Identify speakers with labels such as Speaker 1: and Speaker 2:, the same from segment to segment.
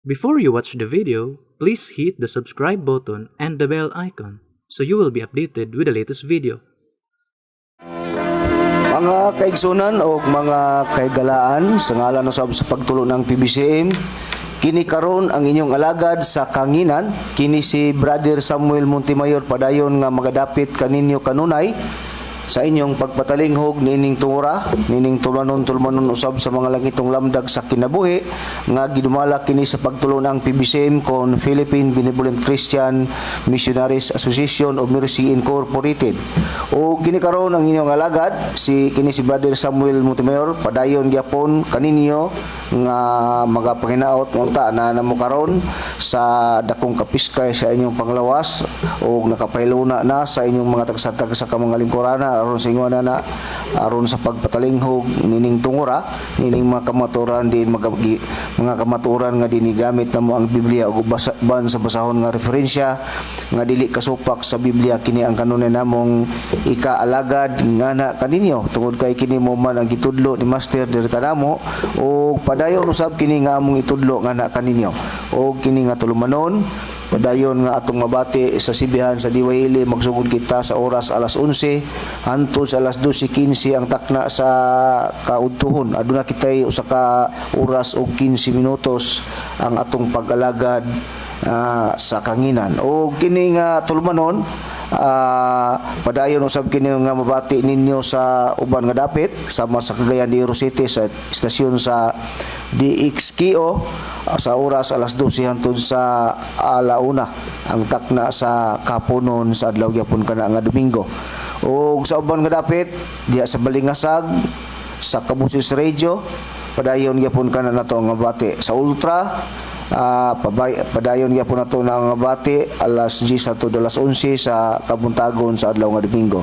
Speaker 1: Before you watch the video, please hit the subscribe button and the bell icon so you will be updated with the latest video.
Speaker 2: Mga kaigsunan o mga kaigalaan, sa ngalan usab sa pagtulo ng PBCM, kini karon ang inyong alagad sa kanginan, kini si Brother Samuel Montemayor, padayon nga magadapit kaninyo kanunay sa inyong pagpatalinghog nining tungura, nining tulumanon, tulumanon usab sa mga langitong lamdag sa kinabuhi nga gidumala kini sa pagtulo ng PBCM kon Philippine Benevolent Christian Missionaries Association of Mercy Incorporated. O kini karon ang inyong alagad, si kini si Brother Samuel Montemayor, padayon gyapon kaninyo nga magapanginaot unta na namo karon sa dakong kapiskay sa inyong panglawas o nakapahiluna na sa inyong mga tagsa-tagsa ka mga lingkurana aron sa ingon na aron sa pagpatalinghog nining tungura, nining mga kamaturan din mga kamaturan nga dinigamit namo ang Biblia ug ban sa basahon nga referensya nga dili kasupak sa Biblia. Kini ang kanunay namong ikaalagad nga na kaninyo tungod kay kini mo man ang gitudlo ni Master diri kanamo ug padayon usab kini nga among itudlo nga na kaninyo. Og kini nga tulumanon, padayon nga atong mabati sa sibihan sa Diwaili. Magsugod kita sa oras alas 11 hantod sa alas 12:15 ang takna sa kaudtuhon. Aduna kitay usa ka oras og 15 minutos ang atong pag-alagad sa kanginan. O kini nga tulumanon, padayon usab kini nga mabati ninyo sa uban nga dapit sama sa Cagayan de Oro City sa istasyon sa DXKO sa oras alas 12 hantod sa alauna ang takna sa kapunon sa adlaw gyapon kana nga Domingo. Ug sa uban nga dapit diha sa Balingasag sa Kabusis Radio, padayon gyapon kana nato nga bati. Sa Ultra, padayon gyapon nato na nga bati alas 10 hantod alas 11 sa kabuntagon sa adlaw nga Domingo.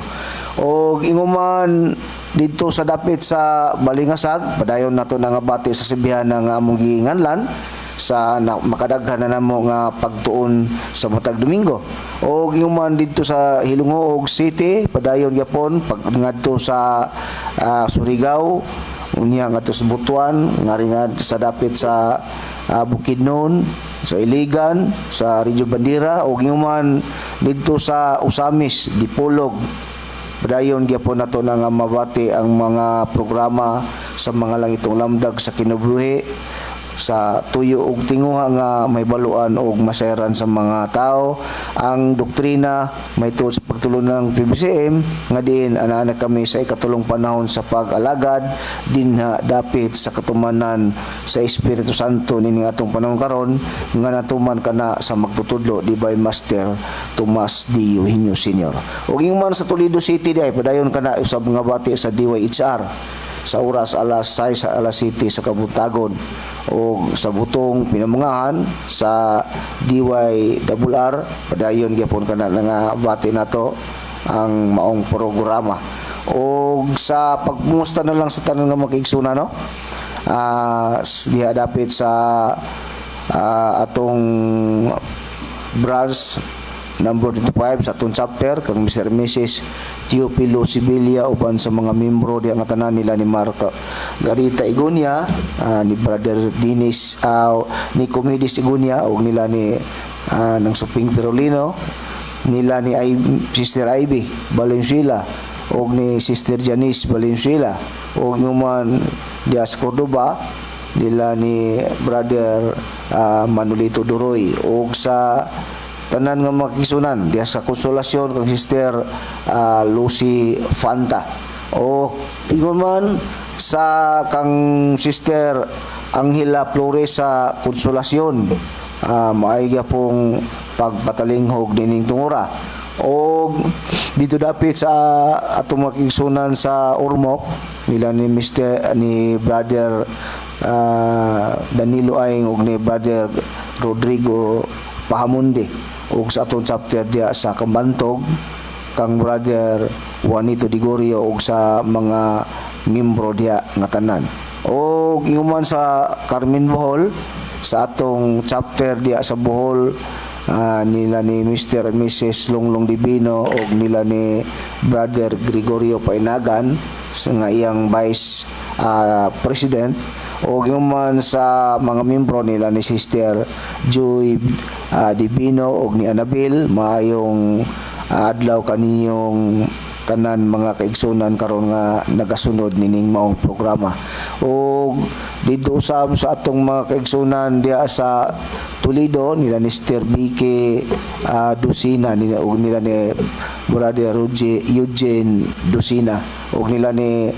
Speaker 2: Og inguman didto sa dapit sa Balingasag, padayon nato na nga bati sa sibihan nga among giinganlan sa na, makadaghan na namo nga pagtuon sa matag Domingo. Og inguman didto sa Hilungoog City, padayon gyapon pag ngadto sa Surigao, unya ngadto sa Butuan, ngari nga sa dapit sa Bukidnon, sa Iligan, sa Radyo Bandira, ug inguman didto sa Ozamiz, Dipolog, padayon gyapon nato na nga mabati ang mga programa sa mga langitong lamdag sa kinabuhi sa tuyo ug tinguha nga may baluan og masayran sa mga tao ang doktrina may tuod sa pagtulo ng PBCM nga diin ana kami sa ikatulong panahon sa pag-alagad dinha dapit sa katumanan sa Espiritu Santo nining atong panahon karon nga natuman kana sa magtutudlo, Divine Master Tomas D. Eugenio Sr. Ug ingon man sa Toledo City diay, padayon kana usab nga bati sa DYHR sa oras alas 6 sa alas 7 sa kabuntagon o sa butong pinamungahan sa DYRR, padayon gyapon kana nga bati nato ang maong programa. O sa pagpumusta na lang sa tanan nga makigsuna, no, diha dapit sa atong branch number 25 sa atong chapter kang Mr. and Mrs. Teofilo Sibilia uban sa mga membro diha nga tanan nila ni Marco Garita Igunya, ni Brother Dennis, ni Comedis Igunya ug nila ni ng Suping Perolino, nila ni Sister Ivy Valenzuela ug ni Sister Janice Valenzuela, ug yung man diha sa Cordoba nila ni Brother Manolito Duroy, ug sa tanan nga makisunan diha sa Konsolasyon kang Sister Lucy Fanta, o ingon man sa kang Sister Angela Flores sa Konsolasyon, maay pong pagpatalinghog nining tungura. Og dito dapit sa atong makigsunan sa Ormoc nila ni Mr. ni Brother Danilo Aing ug ni Brother Rodrigo Pahamundi, ug sa atong chapter diya sa Kambantog kang Brother Juanito Digorio ug sa mga membro diya nga tanan. Og inguman sa Carmen, Bohol, sa atong chapter diya sa Bohol, nila ni Mr. and Mrs. Lunglong Divino ug nila ni Brother Gregorio Painagan sa nga iyang vice president. O man sa mga membro nila ni Sister Joy Divino og ni Annabel, maayong adlaw kaniyong tanan, mga kaigsunan, karon nga nagasunod nining maong programa. Og didto usab sa atong mga kaigsunan diha sa Toledo nila ni Sister Vicky Dusina nila og nila ni Brother Roger Eugene Dusina og nila ni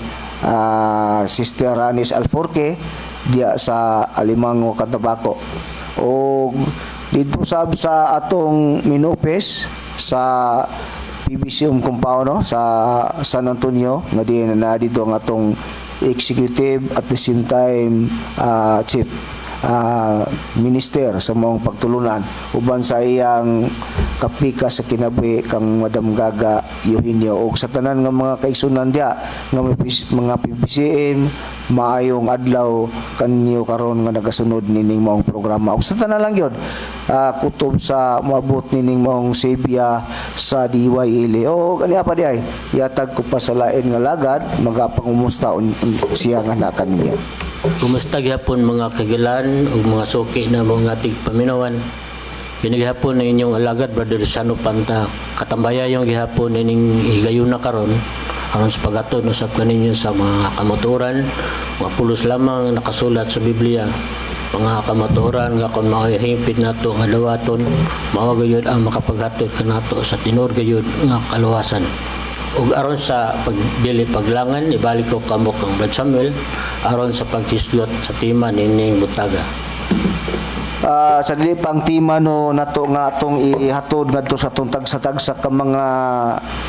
Speaker 2: Sister Anis Alforque diha sa Alimango, Cantabaco. Og didto sab sa atong main office sa PBCM compound, no, sa San Antonio, nga di na dito ang atong executive, at the same time chief minister sa maong pagtulunan, uban sa iyang kapika sa kinabuhi kang Madam Gaga Eugenio, ug sa tanan nga mga kaigsunan diha nga may mga PBCM, maayong adlaw kanyo karon nga nagasunod nining maong programa. Ug sa tanan lang gyud kutob sa moabot nining maong Sevilla sa DYL. O kaniya pa di ay yatag ko pa sa lain nga lagad magapangumusta un siya nga na kaniya.
Speaker 3: Kumusta gihapon, mga kagilan ug mga suki na mga tigpaminawan. Kini gihapon ang inyong alagad, Brother Sano Panta. Katambayayong gihapon ining higayuna karon aron sa paghatod usab kaninyo sa mga kamatuoran, mga pulos lamang nakasulat sa Biblia. Mga kamatuoran nga kung mao'y hingpit nato nga dawaton, mao gayud ang makapaghatod kanato sa tinuod gayud nga kaluwasan. Ug aron sa pagdili paglangan, ibalik ko kamo kang Brad Samuel aron sa paghisgot sa tema nining buntaga.
Speaker 2: Sa dili pang tema no nato nga atong ihatod ngadto sa atong tagsa-tagsa ka mga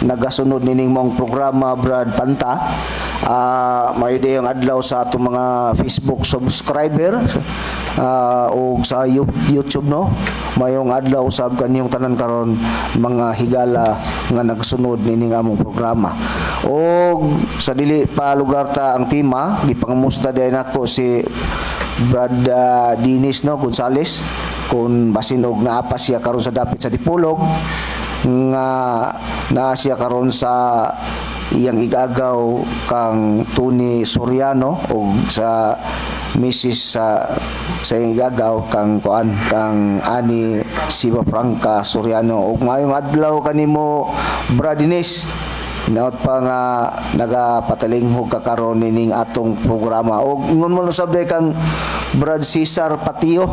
Speaker 2: nagasunod nining maong programa, Brad Panta, maayo ang adlaw sa atong mga Facebook subscriber ug sa YouTube, no. Mayong adlaw usab kaniyong tanan karon, mga higala nga nagsunod nining among programa. Og sa dili pa lugar ta ang tema, gipangamusta din nako si Brad Dennis, no, Gonzales, kung basin og naa pa siya karon sa dapit sa Dipolog, nga naa siya karon sa iyang igagaw kang Tony Soriano og sa Mrs. Sa iyang igagaw kang kuan kang Ani Siva Franca Soriano. Og maayong adlaw kanimo, Brad Dennis. Hinaot pa nga nagapatalinghog ka karon nining atong programa. Og ingon mo usab day kang Brad Cesar Patio.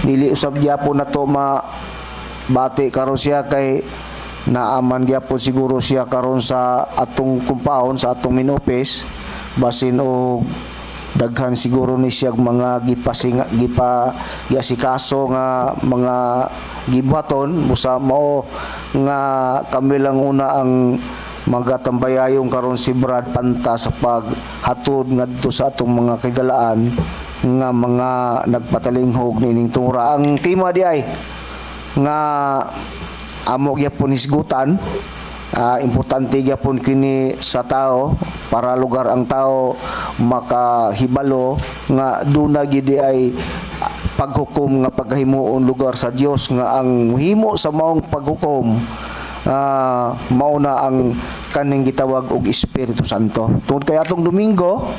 Speaker 2: Dili usab gyapon nato ma bati karon siya kay naaman gyapon siguro siya karon sa atong compound, sa atong main office, basin og daghan siguro ni siya mga gipasinga gipa giasikaso nga mga gibuhaton. Busa mao nga kami lang una ang magatambayayong karon si Brad Panta sa paghatod ngadto sa atong mga kaigalaan nga mga nagpatalinghog nining tura. Ang tema di ay nga amo gyapon hisgutan, importante gyapon kini sa tao para lugar ang tao makahibalo nga duna gid ay paghukom nga paghimuon lugar sa Dios, nga ang himo sa maong paghukom mao na ang kaning gitawag og Espiritu Santo. Tungod kay atong Domingo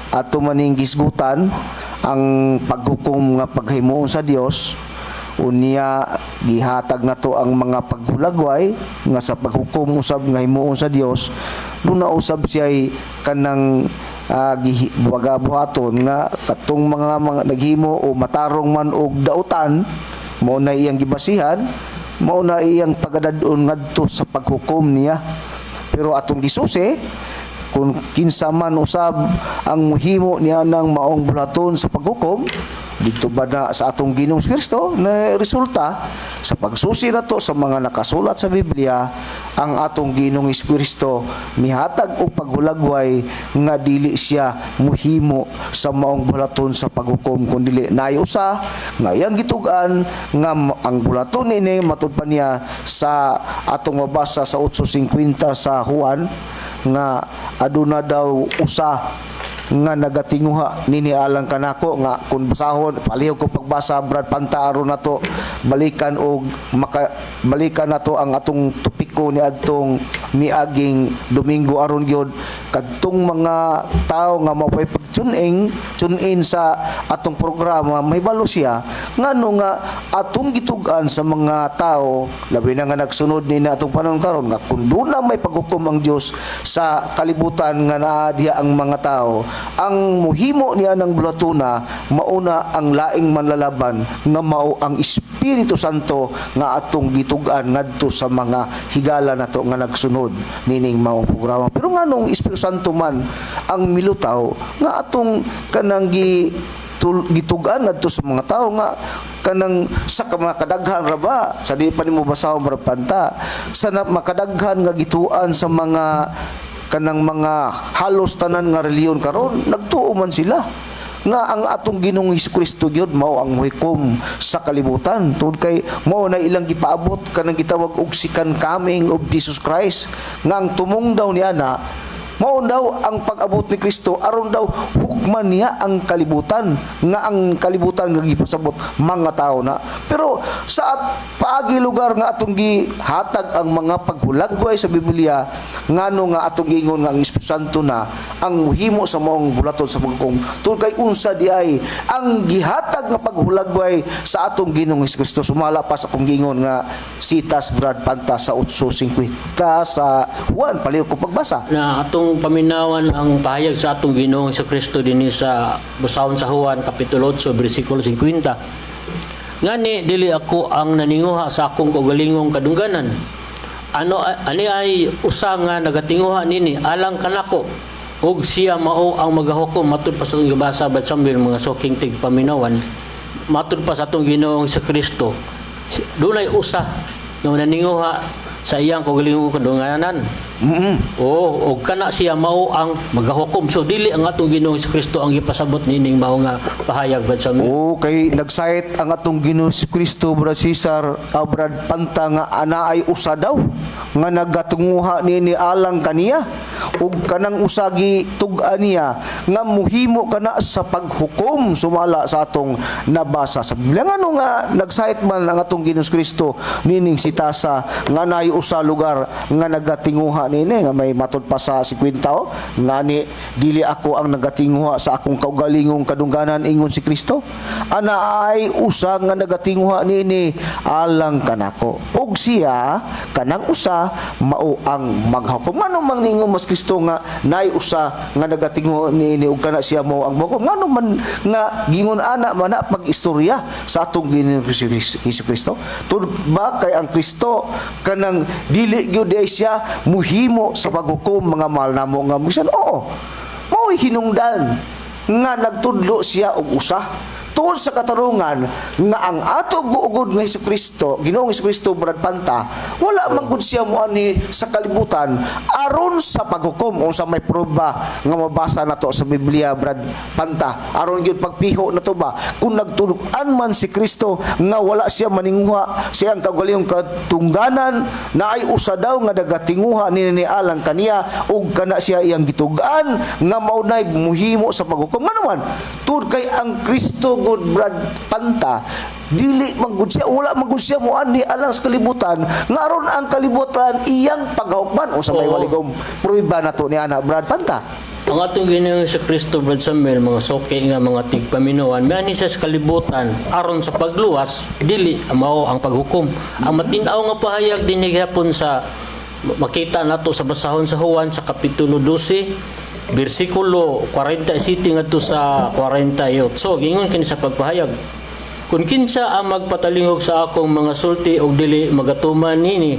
Speaker 2: ato maning gisgutan ang paghukom nga paghimuon sa Dios, unya gihatag nato ang mga paghulagway nga sa paghukom usab nga himuon sa Dios, duna usab siya'y kanang buhaton nga katong mga naghimo o matarong man og dautan, mao na iyang gibasihan, mao na iyang pagadad-on ngadto sa paghukom niya. Pero atong gisusi kung kinsa man usab ang muhimo niya ng maong bulaton sa paghukom dito ba na sa atong Ginoong Kristo, na resulta sa pagsusi nato sa mga nakasulat sa Biblia, ang atong Ginoong Kristo mihatag og paghulagway nga dili siya muhimo sa maong bulaton sa paghukom, kun dili naay usa nga iyang gitug-an nga ang bulaton ini matud pa niya sa atong mabasa sa 8:50 sa Juan, nga aduna daw usa nga nagatinguha nini alang kanako, nga kung basahon, palihog ko pagbasa, Brad Panta, aron nato balikan og maka, balikan nato ang atong topiko ni adtong miaging Domingo, aron gyud kadtong mga tao nga mapay pagtsugo. nag-tune in sa atong programa, mahibalo siya ngano nga atong gitug-an sa mga tao, labi na nga nagsunod ni na atong panahon karon, nga kung duna may paghukom ang Dios sa kalibutan nga naa diha ang mga tao, ang muhimo niya ng bulatuna mauna ang laing manlalaban nga mao ang Espiritu Santo nga atong gitug-an ngadto sa mga higala nato nga nagsunod nining maong programa. Pero nganong Espiritu Santo man ang milutaw nga atong kanang gitug-an ngadto sa mga tao nga kanang sa mga kadaghan ra ba sa di pa nimo basahon, Brad Panta, sa na, makadaghan nga gituan sa mga kanang mga halos tanan nga relihiyon karon, nagtuo man sila nga ang atong Ginoong Hesus Kristo gyud mao ang muhikom sa kalibutan, tungod kay mao na ilang gipaabot kanang gitawag og second coming of Jesus Christ, nga ang tumong daw niya na mao daw ang pag-abot ni Kristo aron daw hukman niya ang kalibutan, nga ang kalibutan nga gipasabot mga tao na. Pero sa at paagi lugar nga atong gihatag ang mga paghulagway sa Biblia, ngano nga atong giingon nga ang Espiritu Santo na ang muhimo sa maong bulaton sa paghukom, tungod kay unsa di ay ang gihatag nga paghulagway sa atong Ginoong Hesus? Sumala pa sa akong giingon nga sitas, Brad Panta, sa 8:50 sa Juan, palihog ko pagbasa.
Speaker 3: Na atong paminawan ang pahayag sa atong Ginoong sa Kristo dinhi sa basahon sa Juan kapitulo 8 bersikulo 50. "Ngani dili ako ang naninguha sa akong kaugalingong kadungganan. Ano ani ay usa nga nagatinguha nini alang kanako ug siya mao ang magahukom." Matud pa sa atong gibasa, Brad Samuel, mga suking tigpaminawan, matud pa sa atong Ginoong sa Kristo, dunay usa nga naninguha sa iyang kaugalingong kadungganan. Oo, og kana siya mao ang magahukom. So dili ang atong Ginoong sa Kristo ang gipasabot nining mao nga pahayag, Brad Samuel.
Speaker 2: Oo, kay nagsayit ang atong Ginoong Kristo, Brad Cesar, ah, Brad Panta, nga ana ay usa daw nga nagatunguha niini alang kaniya ug kanang usagi tug-an niya nga muhimo kana sa paghukom, sumala sa atong nabasa sa Biblia. Ngano nga nagsayit man ang atong Ginoong Kristo nining sitasa nga naay usa lugar nga nagatinguha niini, nga may matud pa sa 50, oh, "Ngani dili ako ang nagatinguha sa akong kaugalingong kadungganan," ingon si Kristo, "ana ay usa nga nagatinguha niini alang kanako ug siya kanang usa mao ang maghukom"? Ngano mang ningon mas Kristo nga naay usa nga nagatinguha niini ug kana siya mao ang maghukom? Ngano man nga gingon ana man na pag-istorya sa atong Ginoong Hesus Kristo? Tungod ba kay ang Kristo kanang dili gyud ay siya muhimo sa paghukom, mga mahal namo nga bisan? Oo, mao'y hinungdan nga nagtudlo siya og usa tungod sa katarungan nga ang ato guugod nga Hesus Kristo, Ginoong Hesus Kristo, Brad Panta, wala man gud siya moani sa kalibutan aron sa paghukom. Unsa may proba nga mabasa nato sa Biblia, Brad Panta, aron gyud pagpiho nato ba kung nagtudloan man si Kristo nga wala siya maninguha siyang kaugalingong katungganan, na ay usa daw nga nagatinguha ni alang kaniya ug kana siya iyang gitug-an nga mao nay muhimo sa paghukom? Ngano man? Tungod kay ang Kristo gud, Brad Panta, dili man gud siya, wala man gud siya moanhi alang sa kalibutan nga aron ang kalibutan iyang paghukman. Unsa may waligom prueba nato ni ana, Brad Panta?
Speaker 3: Ang atong Ginoong sa Kristo, Brad Samuel, mga suki nga mga tigpaminawan, mianhi siya sa kalibutan aron sa pagluwas, dili mao ang paghukom. Ang matin-aw nga pahayag din gihapon sa makita nato sa basahon sa Juan sa kapitulo 12 bersikulo 47 ngadto sa 48. So gingon kini sa pagpahayag, "Kung kinsa ang magpatalingog sa akong mga sulti og dili magatuman nini,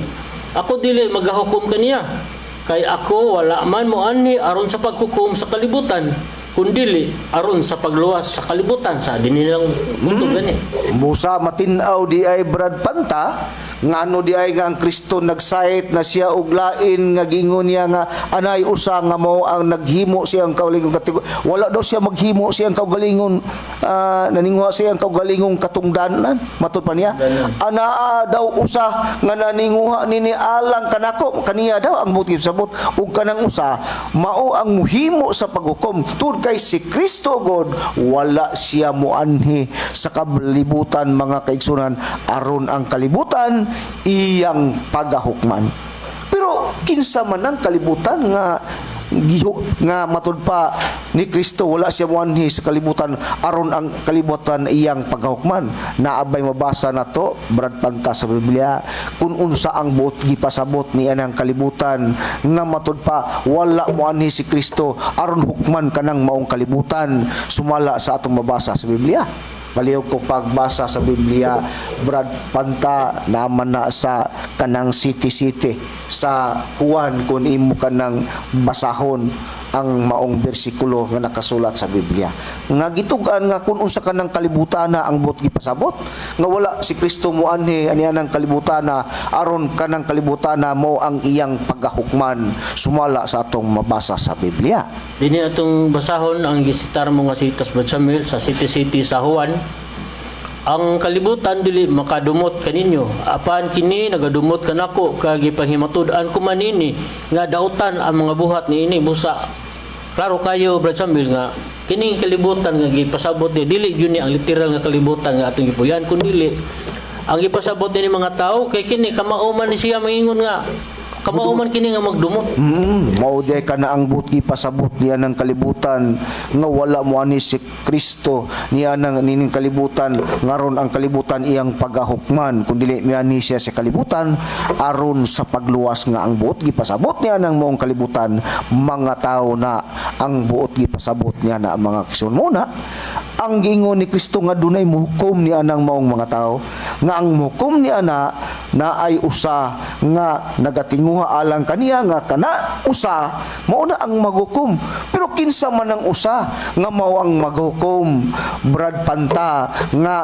Speaker 3: ako dili magahukom kaniya. Kay ako wala man moanhi aron sa paghukom sa kalibutan, kundili aron sa pagluwas sa kalibutan." Sa dinhi lang muto gani.
Speaker 2: Musa matin-aw di ay, Brad Panta, ngano di ay nga ang Kristo nagsayit na siya og lain nga gingon niya nga anay usa nga mao ang naghimo siyang kaugalingon wala daw siya maghimo siyang kaugalingon, naninguha siyang kaugalingong katungdanan. Matud pa niya, anaa daw usa nga naninguha nini alang kanako, kaniya daw ang buti sabot, ug kanang usa mao ang muhimo sa paghukom, tungod kay si Kristo God wala siya muanhi sa kalibutan, mga kaigsunan, aron ang kalibutan iyang pagahukman. Pero kinsa man ang kalibutan nga nga matud pa ni Kristo wala siya moanhi sa kalibutan aron ang kalibutan iyang paghukman. Naabay mabasa nato, Brad Panta, sa Biblia kung unsa ang buot gipasabot ni anang kalibutan nga matud pa wala moanhi si Kristo aron hukman kanang maong kalibutan sumala sa atong mabasa sa Biblia. Palihog ko pagbasa sa Biblia, Brad Panta, naman na sa kanang city-city sa Juan kung imo kanang basahon ang maong bersikulo nga nakasulat sa Biblia. Nga gitug-an nga kung unsa kanang kalibutan na ang buot gipasabot nga wala si Kristo moanhi ani anang kalibutan na aron kanang kalibutan na mo ang iyang pagahukman sumala sa atong mabasa sa Biblia.
Speaker 3: Dini atong basahon ang gisitar mo nga sitas, Brad Samuel, sa City City sa Juan. Ang kalibutan dili makadumot kaninyo, apan kini nagadumot kanako kay gipanghimatud-an ko man nini nga dautan ang mga buhat niini. Busa klaro kayo, Brad Samuel, nga kining kalibutan nga gipasabot ni dili gyud ni ang literal nga kalibutan nga atong gipuy-an, kundi ang gipasabot ni mga tao kay kini kamao man ni siya mangingon nga kamao man kini nga magdumot.
Speaker 2: Mao di ka na ang buti pasabot niya ng kalibutan nga wala mo ani si Kristo niya ng nining kalibutan ngaron ang kalibutan iyang pagahukman, kun dili miani siya sa kalibutan aron sa pagluwas nga ang buot gipasabot niya ng maong kalibutan mga tao na ang buot gipasabot niya na ang mga kison muna ang giingon ni Kristo nga dunay muhukom niya ng maong mga tao nga ang muhukom niya na na ay usa nga nagatinguha alang kaniya nga kana usa mao na ang maghukom. Pero kinsa man ang usa nga mao ang maghukom, Brad Panta, nga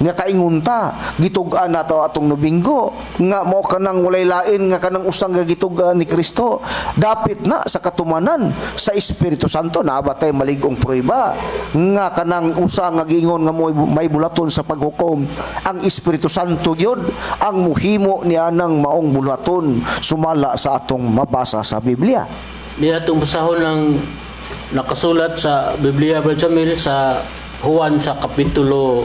Speaker 2: nakaingon ta gitug-an nato atong Nobinggo nga mao kanang walay lain nga kanang usang nga gitug-an ni Kristo dapit na sa katumanan sa Espiritu Santo? Naa ba tay malig-ong prueba nga kanang usa nga giingon nga may bulaton sa paghukom, ang Espiritu Santo gyud ang muhimo niya ng maong bulaton sumala sa atong mabasa sa Biblia?
Speaker 3: Di atong basahon ang nakasulat sa Biblia, Brad Samuel, sa Juan sa kapitulo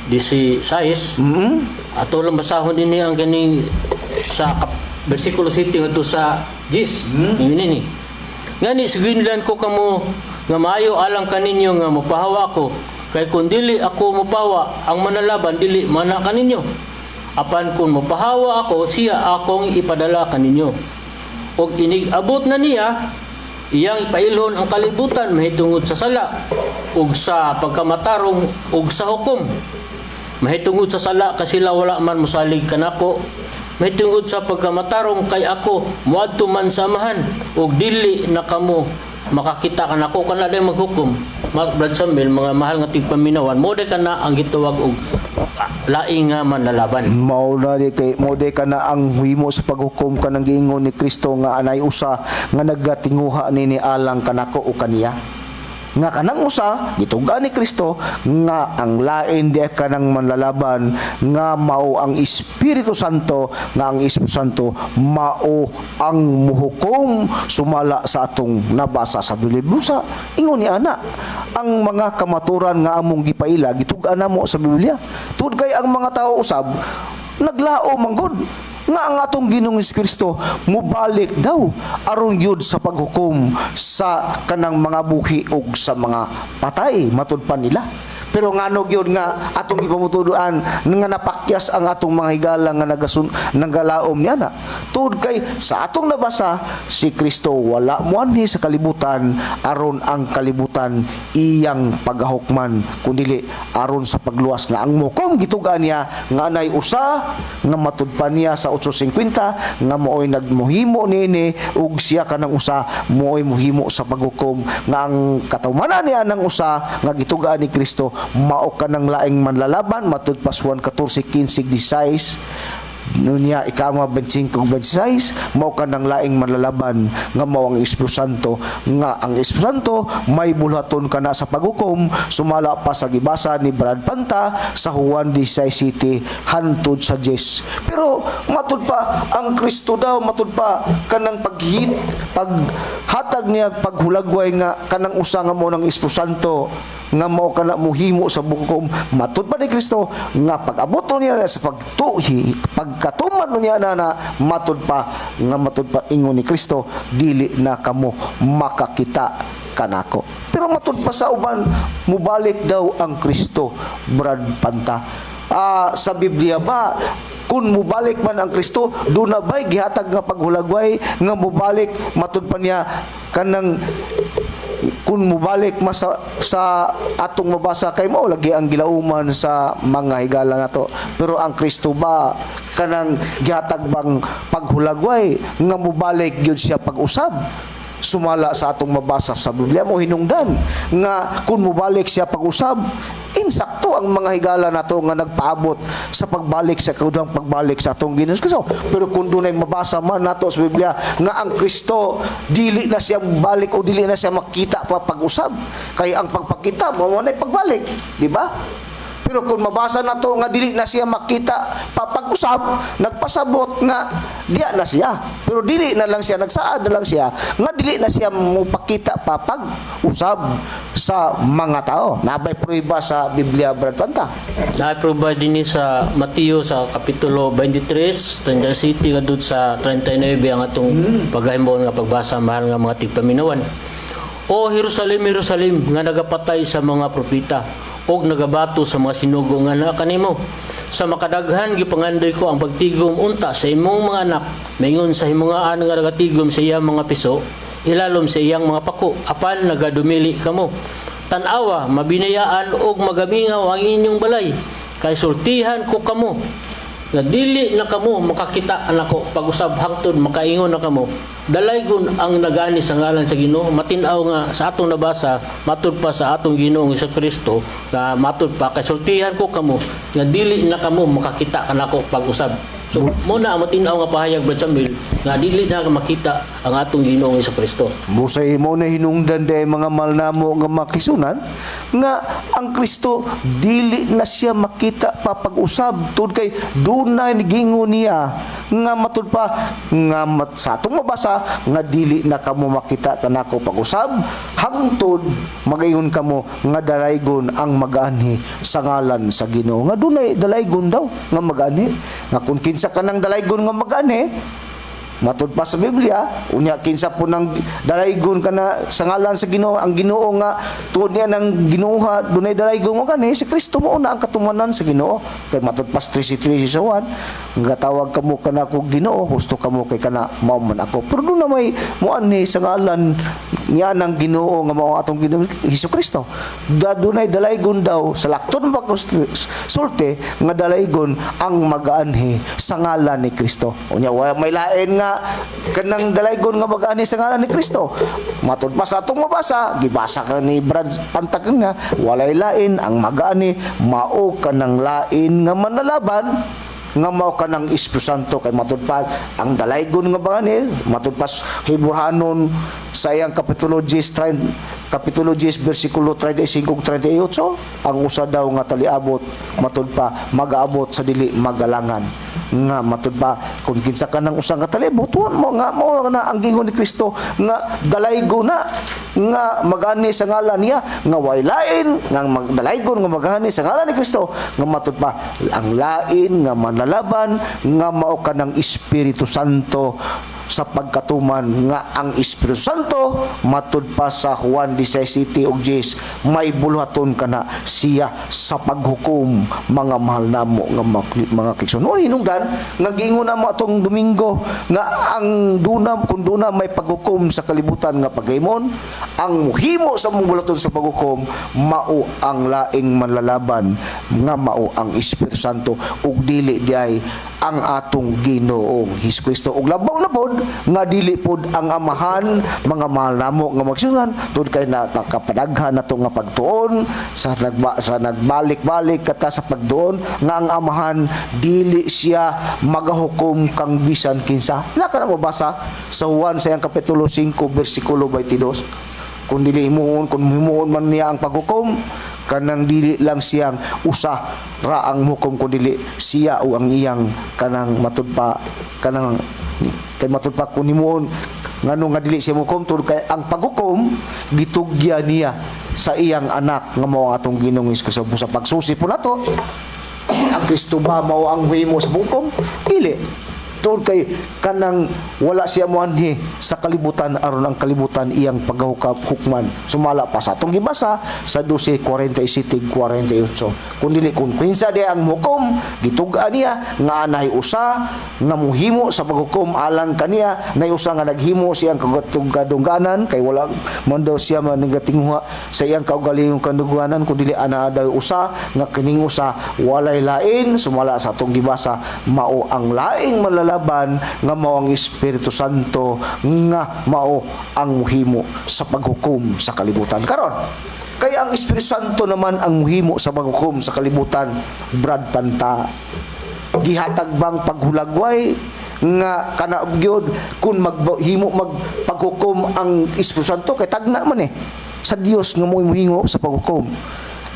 Speaker 3: 16. Ato lang basahon dinhi ang kaning sa bersikulo 7 ngadto sa 10. Mm. Ini ni. Ngani suginlan ko kamo nga maayo alang kaninyo nga mopahawa ko, kay kun dili ako mopawa, ang manalaban dili mana kaninyo. Apan kun mopahawa ako, siya akong ipadala kaninyo. Og inig-abot na niya, iyang ipailhon ang kalibutan mahitungod sa sala ug sa pagkamatarong ug sa hukom. Mahitungod sa sala kay sila wala man mosalig kanako. Mahitungod sa pagkamatarong kay ako moadto man sa Amahan ug dili na kamo makakita kanako. Kana day maghukom. Brad Samuel, mga mahal nga tigpaminawan, mo day kana ang gitawag og laing nga manlalaban.
Speaker 2: Mao na di kay mao di ka na ang himo sa paghukom kanang giingon ni Kristo nga anay usa nga nagatinguha nini alang kanako o kaniya nga kanang usa gitug-an ni Kristo nga ang lain di kanang manlalaban nga mao ang Espiritu Santo, nga ang Espiritu Santo mao ang muhukom sumala sa atong nabasa sa Biblia. Busa ingon ni ana ang mga kamaturan nga among gipaila gitug-an namo sa Biblia tungod kay ang mga tao usab naglao manggod nga ang atong Ginoong Kristo mubalik daw aron gyud sa paghukom sa kanang mga buhi ug sa mga patay, matud pa nila. Pero ngano gyud nga atong gipamutudoan nga napakyas ang atong mga higala nga nagalaom niya na? Tungod kay sa atong nabasa, si Kristo wala moanhi sa kalibutan aron ang kalibutan iyang pagahukman, kundili aron sa pagluwas nga ang mukom gitug-an niya nga anay usa nga matud pa niya sa 850 nga mooy nagmuhimo niini ug siya kanang usa mooy muhimo sa paghukom nga ang katumanan niya ng usa nga gitug-an ni Kristo mao kanang laing manlalaban matud pa Juan 14, 15, 16 nunya ikama 25, 26, mao kanang laing manlalaban nga mao ang Espiritu Santo, nga ang Espiritu Santo may bulhaton kana sa paghukom sumala pa sa gibasa ni Brad Panta sa Juan 16 City hantud sa 10. Pero matud pa ang Kristo daw matud pa kanang paghit paghatag Gihatag niya paghulagway nga kanang usa nga mao ng Espiritu Santo nga mao kana muhimo sa hukom matud pa ni Kristo nga pag-abot niya sa pagtuhi pagkatuman niya na, na matud pa nga matud pa ingon ni Kristo, dili na kamo makakita kanako. Pero matud pa sa uban, mubalik daw ang Kristo, Brad Panta. Sa Biblia ba, kung mubalik man ang Kristo, doon na ba'y gihatag nga paghulagway nga mubalik matud pa niya kanang kung mubalik mas sa atong mabasa kay mao lagi ang gilauman sa mga higala nato? Pero ang Kristo ba, kanang gihatag bang paghulagway nga mubalik gyud siya pag-usab sumala sa atong mabasa sa Biblia mo hinungdan nga kung mubalik siya pag-usab, insakto ang mga higala nato nga nagpaabot sa pagbalik sa kaudang pagbalik sa atong Ginoo Kristo? Pero kung dunay mabasa man nato sa Biblia nga ang Kristo dili na siya balik o dili na siya makita pa pag-usab, kay ang pagpakita mo mo pagbalik, di ba? Pero kung mabasa na to nga dili na siya makita papag-usab, nagpasabot nga diya na siya. Pero dili na lang siya, nagsaad na lang siya nga dili na siya mupakita papag-usab sa mga tao. Nabay prueba sa Biblia, Brad Panta?
Speaker 3: Naapruba din ni sa Mateo sa Kapitulo 23, 37 ngadto sa 39 ang atong paghahimbon nga pagbasa, mahal nga mga tigpaminawan. O Jerusalem, Jerusalem, nga nagapatay sa mga propeta ug nagabato sa mga sinugo nga naa kanimo. Sa makadaghan gipangandoy ko ang pagtigom unta sa imong mga anak, maingon sa himungaan nga nagatigom sa iyang mga piso, ilalom sa iyang mga pako, apan nagadumili kamo. Tan-awa, mabinayaan og magamingaw ang inyong balay, kay sultihan ko kamo nga dili na kamo makakita anako pag-usab hangtod makaingon na kamo, "Dalaygon ang nagani sa ngalan sa Ginoo." Matin-aw nga sa atong nabasa matud pa sa atong Ginoong Kristo nga matud pa kay sultihan ko kamo nga dili na kamo makakita kanako pag-usab. So mo na ang matin-aw nga pahayag, Brad Samuel, nga dili na makita ang atong Ginoong Kristo.
Speaker 2: Musay mo na hinungdan day, mga mahal namo nga makisunan, nga ang Kristo dili na siya makita pa pag-usab tud kay dunay gingon niya nga matud pa nga sa atong mabasa nga dili na kamo makita kanako pag-usab hangtod magaingon kamo nga dalaygon ang magaanhi sa ngalan sa Ginoo, nga dunay dalaygon daw nga magaanhi, nga kung kinsa kanang dalaygon nga magaanhi matud pa sa Biblia, unya kinsa po nang dalaygon kana sa ngalan sa Ginoo, ang Ginoo nga tuod niya ng Ginoo dunay dalaygon mo kani si Kristo mo na ang katumanan sa Ginoo, kay matud pa sa 33 sa 1 nga tawag kamo kana ko Ginoo, husto kamo kay kana mao man ako. Pero doon na may moanhi sa ngalan niya ng Ginoo nga mao atong Ginoo Hesus Kristo da, dunay dalaygon daw sa lakton ba sulti nga dalaygon ang magaanhi sa ngalan ni Kristo. Unya wa may lain nga kanang dalaygon nga magaanhi sa ngalan ni Kristo. Matud pa sa atong mabasa, gibasa ka ni Brad Pantag nga walay lain ang magaanhi, mao kanang lain nga manlalaban nga mao kanang Espiritu Santo, kay matud pa ang dalaygon nga bagani matud pa Hebrehanon sa iyang kapitulo 10 30, kapitulo 10 bersikulo 35 ug 38, ang usa daw nga taliabot matud pa magaabot sa dili magalangan, nga matud pa kung kinsa ka ng usa nga taliabot mo nga mao na ang gingon ni Kristo nga dalaygo na nga magani sa ngalan niya, nga way lain nga magdalaygon nga magani sa ngalan ni Kristo, nga matud pa ang lain nga manlalaban nga mao kanang Espiritu Santo, sa pagkatuman nga ang Espiritu Santo matud pa sa Juan 17 ug 10 may buluhaton kana siya sa paghukom, mga mahal namo nga mga kigsoon. O hinungdan nga giingon namo atong Domingo nga ang duna kung duna may paghukom sa kalibutan nga paghimon, ang muhimo sa mong buluhaton sa paghukom mao ang laing manlalaban nga mao ang Espiritu Santo ug dili diay ang atong Ginoong Hesus Kristo, ug labaw na pod nga dili pod ang Amahan, mga mahal namo nga magsunan, tud kay na nakapadaghan nato nga pagtuon sa nagbalik-balik kata sa pagtuon nga ang Amahan dili siya magahukom kang bisan kinsa na ka na mabasa sa Juan sa iyang kapitulo 5 bersikulo 22. Kung dili himuon, kung himuon man niya ang paghukom, kanang dili lang siyang usa ra ang hukom, kun dili siya o ang iyang kanang matud pa kanang kay matud pa kun himuon Ngano nga dili siya mohukom? Tungod kay ang paghukom gitugyan niya sa iyang anak nga mao ang atong Ginoong Hesus. Sa pagsusi po nato, ang Kristo ba mao ang muhimo sa paghukom? Dili. Tungod kay kanang wala siya moanhi sa kalibutan aron ang kalibutan iyang paghukap hukman. Sumala pa sa atong gibasa sa 12:47-48. Kung dili, kung kinsa di ang hukom, gitug-an niya nga anay usa nga muhimo sa paghukom alang kaniya, nay usa nga naghimo siyang kagadungganan, kay wala man daw siya manigatinghuha sa iyang kaugalingong kadungganan, kun dili ana daw usa nga kining usa walay lain. Sumala sa atong gibasa, mao ang laing malalaban nga mao ang Espiritu Santo nga mao ang muhimo sa paghukom sa kalibutan. Karon, kay ang Espiritu Santo naman ang muhimo sa paghukom sa kalibutan, Brad Panta, gihatag bang paghulagway nga kana gyud kun maghimo magpaghukom ang Espiritu Santo, kay tagna man eh sa Dios nga mo'y muhimo sa paghukom?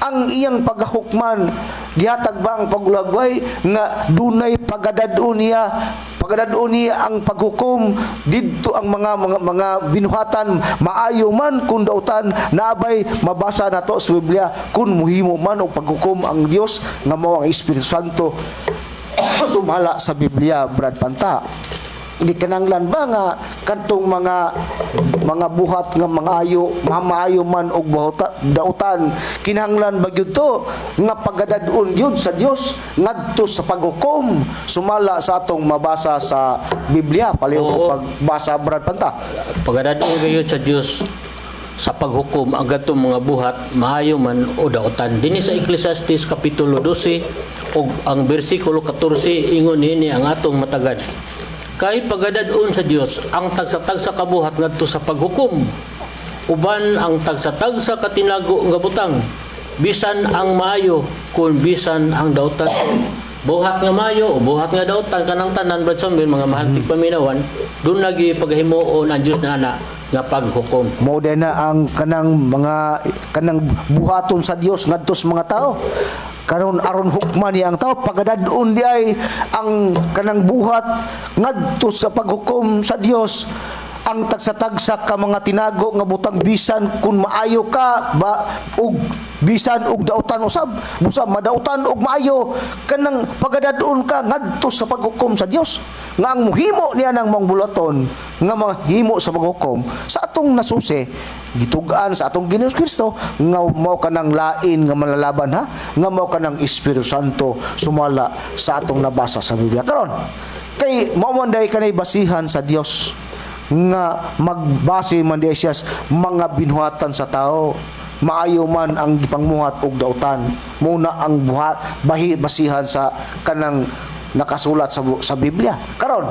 Speaker 2: Ang iyang paghukman, gihatag ba ang paghulagway nga dunay pagadad-on niya, pagadad-on niya ang paghukom didto ang mga binuhatan, maayo man kun dautan? Naabay mabasa nato sa Biblia kun muhimo man og paghukom ang Dios nga mao ang Espiritu Santo sumala sa Biblia, Brad Panta? Di kinanglan ba nga kantong mga buhat nga mga ayo, mamaayo man og buhata, dautan, kinahanglan ba gyud to nga pagadad-on gyud sa Dios ngadto sa paghukom sumala sa atong mabasa sa Biblia? Palihog
Speaker 3: Oo.
Speaker 2: og pagbasa, Brad Panta.
Speaker 3: Pagadad-on gayud sa Dios sa paghukom ang gatong mga buhat, maayo man o dautan. Dinhi sa Ecclesiastes kapitulo 12 ug ang bersikulo 14, ingon niini ang atong matagad: "Kay pagadad-on sa Dios ang tagsa-tagsa kabuhat ngadto sa paghukom, uban ang tagsa-tagsa katinago nga butang, bisan ang maayo kun bisan ang dautan." Buhat nga maayo o buhat nga dautan, kanang tanan, Brad Samuel, mga mahal tigpaminawan, doon lagi paghimuon ang Dios na ana nga paghukom.
Speaker 2: Mao din na ang kanang mga kanang buhaton sa Dios ngadto sa mga tao karon aron hukman niya ang tao. Pagadad-on di ay ang kanang buhat ngadto sa paghukom sa Dios ang tagsa-tagsa ka mga tinago nga butang, bisan kun maayo ka ba ug bisan og dautan usab, busa madautan og maayo, kanang pagadad-on ka ngadto sa paghukom sa Dios nga ang muhimo niya ng mga bulaton nga mahimo sa paghukom sa atong nasusi, gitug-an sa atong Ginoong Kristo nga mao kanang lain nga malalaban, ha, nga mao kanang Espiritu Santo sumala sa atong nabasa sa Biblia. Karon, kay mao man day kanay basihan sa Dios nga magbase man di siya sa mga binuhatan sa tao, maayo man ang gipangmuhat og dautan, muna ang buhat bahi basihan sa kanang nakasulat sa Biblia. Karon,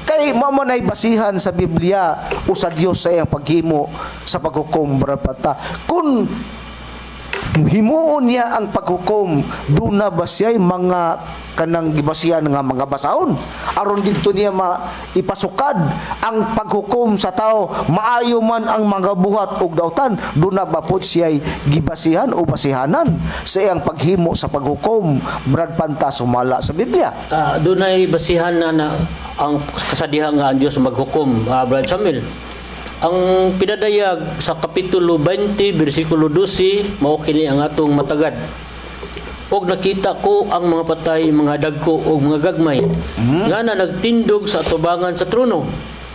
Speaker 2: kay mao man ay basihan sa Biblia o sa Dios sa iyang paghimo sa paghukom, brapata, kun himuon niya ang paghukom, duna ba siya'y mga kanang gibasihan nga mga basahon aron didto niya maipasukad ang paghukom sa tao, maayo man ang mga buhat og dautan? Duna ba pod siya'y gibasihan o basihanan sa iyang paghimo sa paghukom, Brad Panta, sumala sa Biblia?
Speaker 3: Dunay basihan na ang kasadiha nga ang Dios maghukom, Brad Samuel. Ang pinadayag sa kapitulo 20 bersikulo 12, mao kini ang atong matagad: "Og nakita ko ang mga patay, mga dagko og mga gagmay, nga na nagtindog sa atubangan sa trono,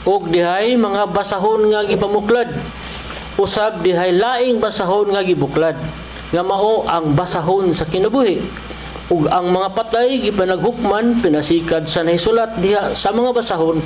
Speaker 3: og dihay mga basahon nga gipamuklad. Usab dihay laing basahon nga gibuklad, nga mao ang basahon sa kinabuhi. Ug ang mga patay gipanaghukman pinasikad sa nahisulat diha sa mga basahon,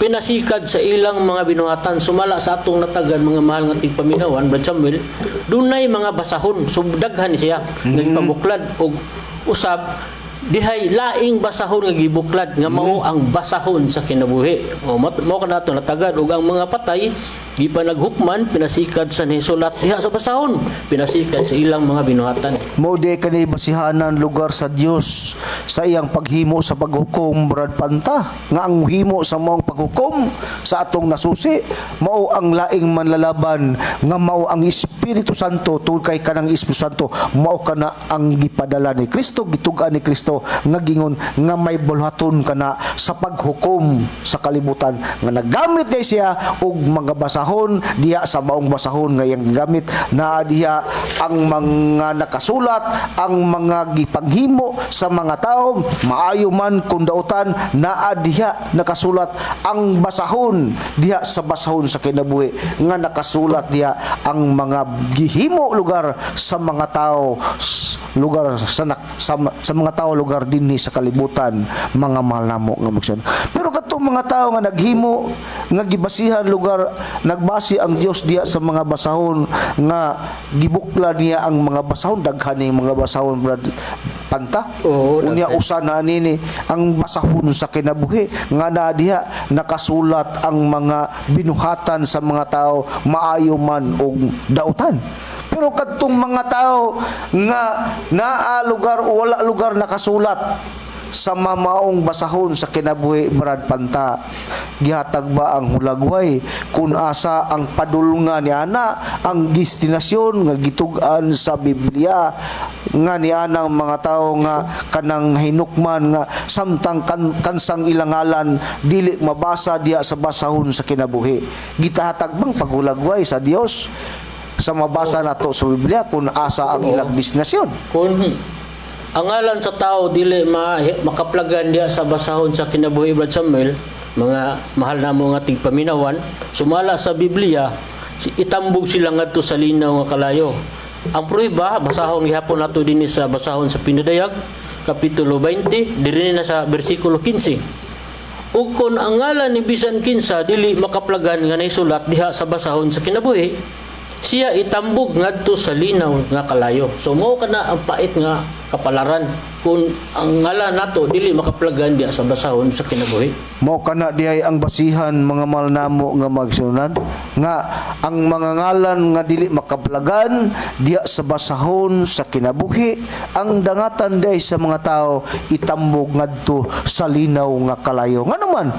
Speaker 3: pinasikad sa ilang mga binuhatan." Sumala sa atong natagan, mga mahal nga tigpaminawan, Brad Samuel, dunay mga basahon. So daghan siya nga gipamuklad, ug usab dihay laing basahon nga gibuklad, nga mao ang basahon sa kinabuhi. O mao kanato natagad, ug ang mga patay Di pa naghukman, pinasikad sa nisulat diha sa basahon, pinasikad sa ilang mga binuhatan.
Speaker 2: Mao di kani basihanan lugar sa Dios sa iyang paghimo sa paghukom, Brad Panta, nga ang himo sa maong paghukom sa atong nasusi mao ang laing manlalaban nga mao ang Espiritu Santo, tungod kay kanang Espiritu Santo mao kana ang gipadala ni Kristo, gitug-an ni Kristo nga gingon nga may bulhaton kana sa paghukom sa kalibutan, nga nagamit day siya og mga basahon diha sa maong basahon nga iyang gigamit naa diha ang mga nakasulat, ang mga gipanghimo sa mga tao, maayo man kung dautan, naa diha nakasulat ang basahon diha sa basahon sa kinabuhi nga nakasulat diha ang mga gihimo lugar sa mga tao, lugar sa mga tao lugar dinhi sa kalibutan, mga mahal namo nga magsan. Pero katong mga tao nga naghimo nga gibasihan lugar, nagbase ang Dios diha sa mga basahon nga gibukla niya ang mga basahon, daghan ning mga basahon, Brad Panta.
Speaker 3: Oo,
Speaker 2: unya
Speaker 3: daghan.
Speaker 2: Usa na nini ang basahon sa kinabuhi nga naa diha nakasulat ang mga binuhatan sa mga tao, maayo man og dautan. Pero kadtong mga tao nga naa lugar o wala lugar nakasulat sa mamaong basahon sa kinabuhi, Brad Panta, gihatag ba ang hulagway kung asa ang padulngan ni ana, ang destinasyon nga gitug-an sa Biblia nga ni anang mga tao nga kanang hinukman nga samtang kansang ilangalan dili mabasa diha sa basahon sa kinabuhi, gitahatag bang paghulagway sa Dios sa mabasa nato sa Biblia kung asa ang ilang destinasyon?
Speaker 3: Kung ang ngalan sa tao dili makaplagan diha sa basahon sa kinabuhi, Brad Samuel, mga mahal namo nga tigpaminawan, sumala sa Biblia, itambog sila ngadto sa linaw nga kalayo. Ang prueba, basahon gihapon nato dinhi sa basahon sa Pinadayag, kapitulo 20, diri na sa bersikulo 15. Ug kon ang ngalan ni bisan kinsa dili makaplagan nga naisulat diha sa basahon sa kinabuhi, siya itambog ngadto sa linaw nga kalayo. So mao kana ang pait nga kapalaran kung ang ngalan nato dili makaplagan diha sa basahon sa kinabuhi.
Speaker 2: Mao kana diay ang basihan, mga mahal namo nga magsunan, nga ang mga ngalan nga dili makaplagan diha sa basahon sa kinabuhi, ang dangatan diay sa mga tao itambog ngadto sa linaw nga kalayo. Ngano man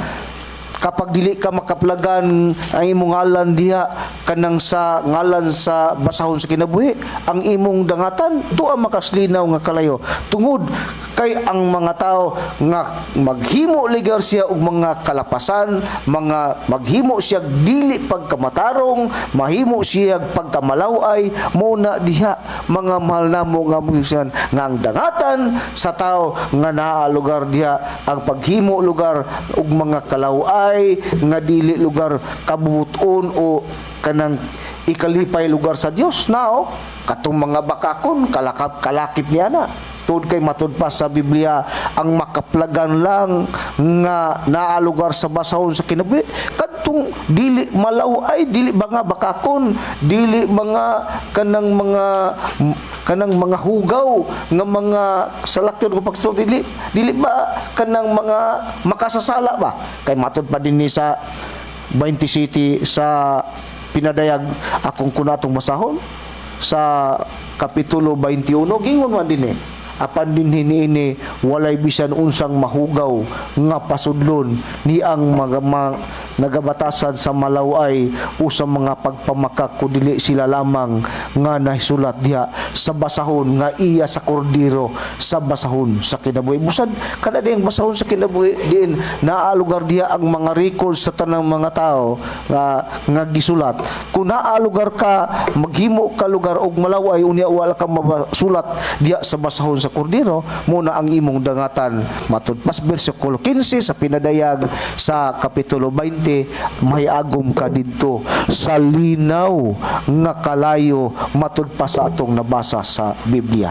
Speaker 2: kapag dili ka makaplagan ang imong ngalan diha kanang sa ngalan sa basahon sa kinabuhi, ang imong dangatan tuwa makaslinaw nga kalayo, tungod kay ang mga tao nga maghimo ligar siya og mga kalapasan, mga maghimo siya dili pagkamatarong, mahimo siya pagkamalaway, mo na diha, mga mahal namo nga musician, nga ang dangatan sa tao nga naa lugar diha ang paghimo lugar og mga kalaway nga dili lugar kabubuton o kanang ikalipay lugar sa Dios, nao katong mga bakakon kalakap kalakip niya na, tungod kay matud pa sa Biblia ang makaplagan lang nga naa lugar sa basahon sa kinabuhi kadtong dili malaw-ay, dili ba nga bakakon, dili mga kanang mga hugaw nga mga salakyon ko pagsulti, dili dili ba kanang mga makasasala ba, kay matud pa dinhi sa 20 City sa Pinadayag akong kunatong basahon sa kapitulo 21, gingon man dinhi, apan dinhi niini walay bisan unsang mahugaw nga pasudlon ni ang mga nagabatasan sa malaway o sa mga pagpamakak kung dili sila lamang nga nahisulat diha sa basahon nga iya sa kordero sa basahon sa kinabuhi. Busad kada diyang basahon sa kinabuhi diin naa lugar diha ang mga records sa tanang mga tao nga gisulat. Kung naa lugar ka maghimo ka lugar og malaway, unya wala ka masulat diha sa basahon sa kordero, muna ang imong dangatan matud pas bersikulo 15 sa Pinadayag sa kapitulo 20, may agom ka didto sa linaw nga kalayo matud pa sa atong nabasa sa Biblia.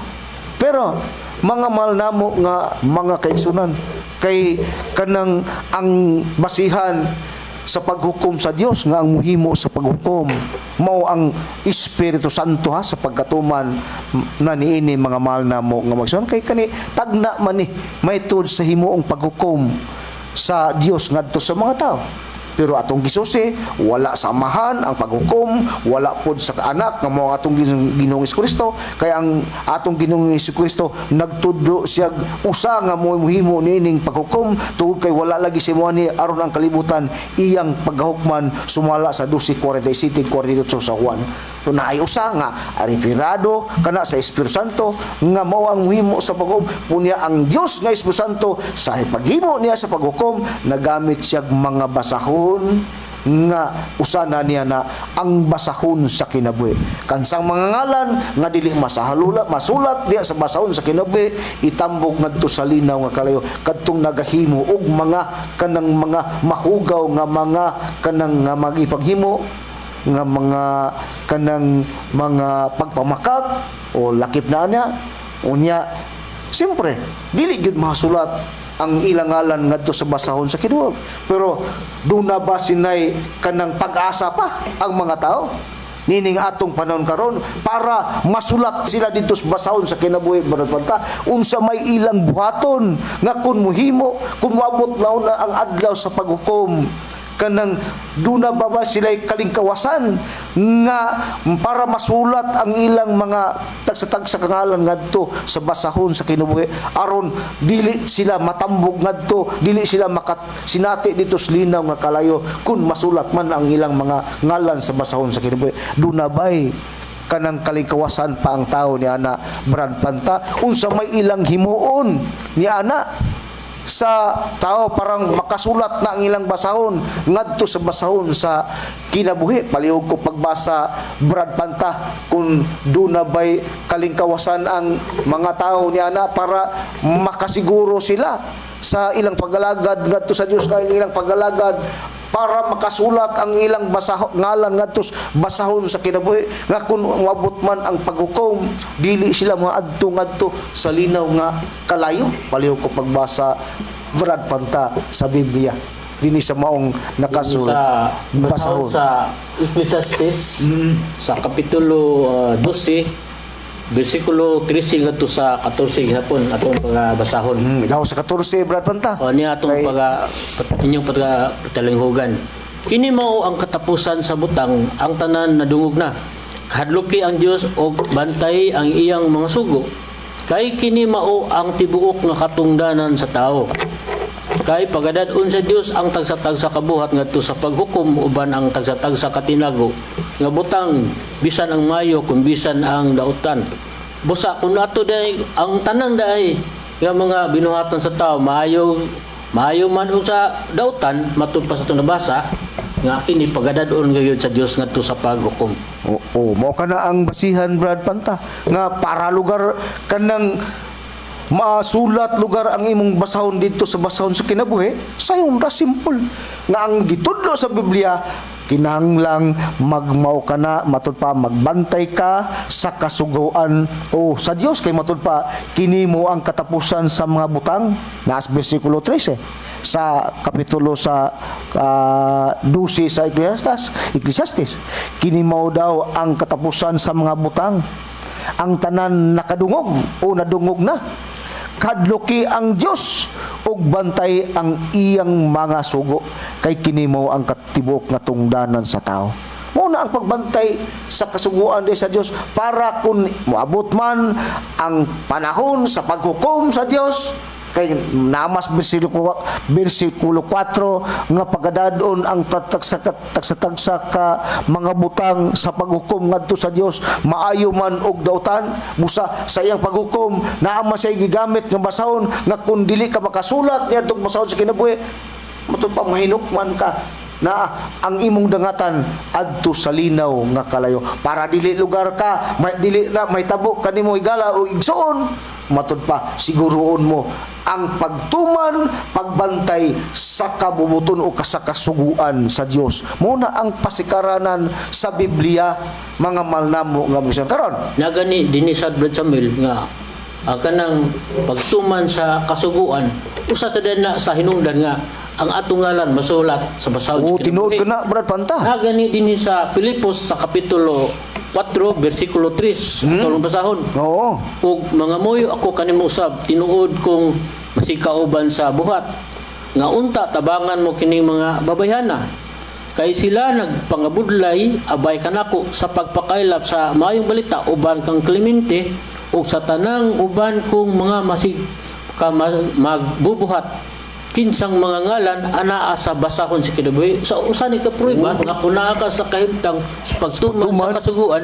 Speaker 2: Pero mga mahal namo nga mga kaigsunan, kay kanang ang basihan sa paghukom sa Dios nga ang muhimo sa paghukom mao ang Espiritu Santo ha, sa pagkatuman na niini, mga mahal namo nga magsuon, kay kani tagna man ni may tuod sa himuong paghukom sa Dios ngadto sa mga tao. Pero atong gisusi, wala sa Amahan ang paghukom, wala pod sa anak nga mao ang atong Ginoong Kristo. Kaya ang atong Ginoong Kristo nagtudlo siya usa nga mohimo niining paghukom, tungod kay wala lagi si mo ni aron ang kalibutan iyang paghukman, sumala sa 12:47 48 sa Juan. So, naay usa nga aripirado kana sa Espiritu Santo nga mao ang muhimo sa paghukom. Punya ang Dios nga Espiritu Santo, sa paghimo niya sa paghukom, nagamit siya mga basahon nga usa na niya na ang basahon sa kinabuhi. Kansang mga ngalan nga dili masahalula masulat diya sa basahon sa kinabuhi, itambog ngadto sa linaw nga kalayo, kadtong nagahimo og mga kanang mga mahugaw nga mga kanang nga magipaghimo nga mga kanang mga pagpamakak o lakip na niya. Unya siyempre dili gyud masulat ang ilang ngalan ngadto sa basahon sa kinabuhi, pero duna ba sinay kanang pag-asa pa ang mga tao nining atong panahon karon para masulat sila dito sa basahon sa kinabuhi, Brother Panta? Unsa may ilang buhaton nga kun muhimo, kun moabot laon na ang adlaw sa paghukom, kanang duna ba ba sila'y kalingkawasan nga para masulat ang ilang mga tagsa-tagsa kangalan ngadto sa basahon sa kinabuhi, aron dili sila matambog ngadto, dili sila makasinati dito sa linaw nga kalayo kun masulat man ang ilang mga ngalan sa basahon sa kinabuhi? Duna bay kanang kalingkawasan pa ang tao ni ana, Brad Panta? Unsa may ilang himuon ni ana sa tao parang makasulat na ang ilang basahon ngadto sa basahon sa kinabuhi? Palihog ko pagbasa, Brad Panta, kung duna bay kalingkawasan ang mga tao ni ana para makasiguro sila sa ilang paggalagad ngadto sa Dios, kay ilang paggalagad para makasulat ang ilang basaho, ngalan ngadto sa basahon sa kinabuhi, nga kung moabot man ang paghukom, dili sila moadto ngadto sa linaw nga kalayo. Palihog ko pagbasa, Brad Panta, sa Biblia dinhi sa maong nakasulat
Speaker 3: Sa
Speaker 2: basahon.
Speaker 3: basahon sa Ecclesiastes sa kapitulo 12 bersikulo 13 ngadto sa 14 gihapon atong pagabasahon.
Speaker 2: Ilaw sa 14, Brad Panta.
Speaker 3: O niya atong paga inyong pagka patalinghugan. Kini mao ang katapusan sa butang, ang tanan nadungog na. Kahadluki ang Dios og bantay ang iyang mga sugo. Kay kini mao ang tibuok nga katungdanan sa tao. Kay pagadad-on sa Dios ang tagsa-tagsa kabuhat ngadto sa paghukom uban ang tagsa-tagsa katinago nga butang, bisan ang mayo kung bisan ang dautan. Busa kung ato day ang tanan day nga mga binuhatan sa tao, maayo maayo man o sa dautan, matud pa sa itong nabasa nga kini pagadad-on gayud sa Dios ngadto sa paghukom.
Speaker 2: Oo, mao kana ang basihan, Brad Panta, nga para lugar kanang masulat lugar ang imong basahon dito sa basahon sa kinabuhi, sayon ra simple. Nga ang gitudlo sa Biblia, kinahanglang magmao ka na, matud pa magbantay ka sa kasuguan o sa Dios, kay matud pa kini mo ang katapusan sa mga butang, naas bersikulo 13 sa kapitulo sa 12 sa Ecclesiastes. Ecclesiastes, kini mao daw ang katapusan sa mga butang, ang tanan nakadungog o nadungog na. Kadluki ang Dios ug bantay ang iyang mga sugo, kay kini mao ang katibok nga tungdanan sa tao. Mao na ang pagbantay sa kasuguan di sa Dios para kung moabot man ang panahon sa paghukom sa Dios, kay namas bersikulo 4 nga pagadadon ang tatagsa tagsa ka mga butang sa paghukom ngadto sa Dios, maayo man og dautan. Busa sa iyang paghukom, naa man siya gigamit nga basahon nga kun dili ka makasulat niadtong basahon sa kinabuhi, matud pa mahinukman ka na ang imong dangatan adto sa linaw nga kalayo, para dili lugar ka may, dili na may tabo kanimo higala o igsoon. Matud pa siguroon mo ang pagtuman, pagbantay sa kabubuton o sa kasuguan sa Dios. Mo na ang pasikaranan sa Biblia, mga malnamo nga misyon karon.
Speaker 3: Nagani dinhi sa Brad Samuel nga ang kanang pagtuman sa kasuguan, usa sa din na sa hinungdan nga ang atong ngalan masulat sa basahon
Speaker 2: O
Speaker 3: sa
Speaker 2: tinuod
Speaker 3: kinabuhi.
Speaker 2: ka na, Brad Panta.
Speaker 3: Nagani dinhi sa Pilipos sa kapitulo 4 bersikulo 3 atong basahon. Ug mga moyo ako kanimo usab, tinuod kong masikauban sa buhat nga unta tabangan mo kining mga babayhana. Kay sila nagpangabudlay abay kanako sa pagpakaylap sa maayong balita uban kang Clemente ug sa tanang uban kong mga masig ka magbubuhat, kinsang mga ngalan anaa sa basahon sa kinabuhi. Sa usa ni ka prueba nga kung naa ka sa kahimtang sa pagtuman
Speaker 2: Pagtuman.
Speaker 3: sa kasuguan,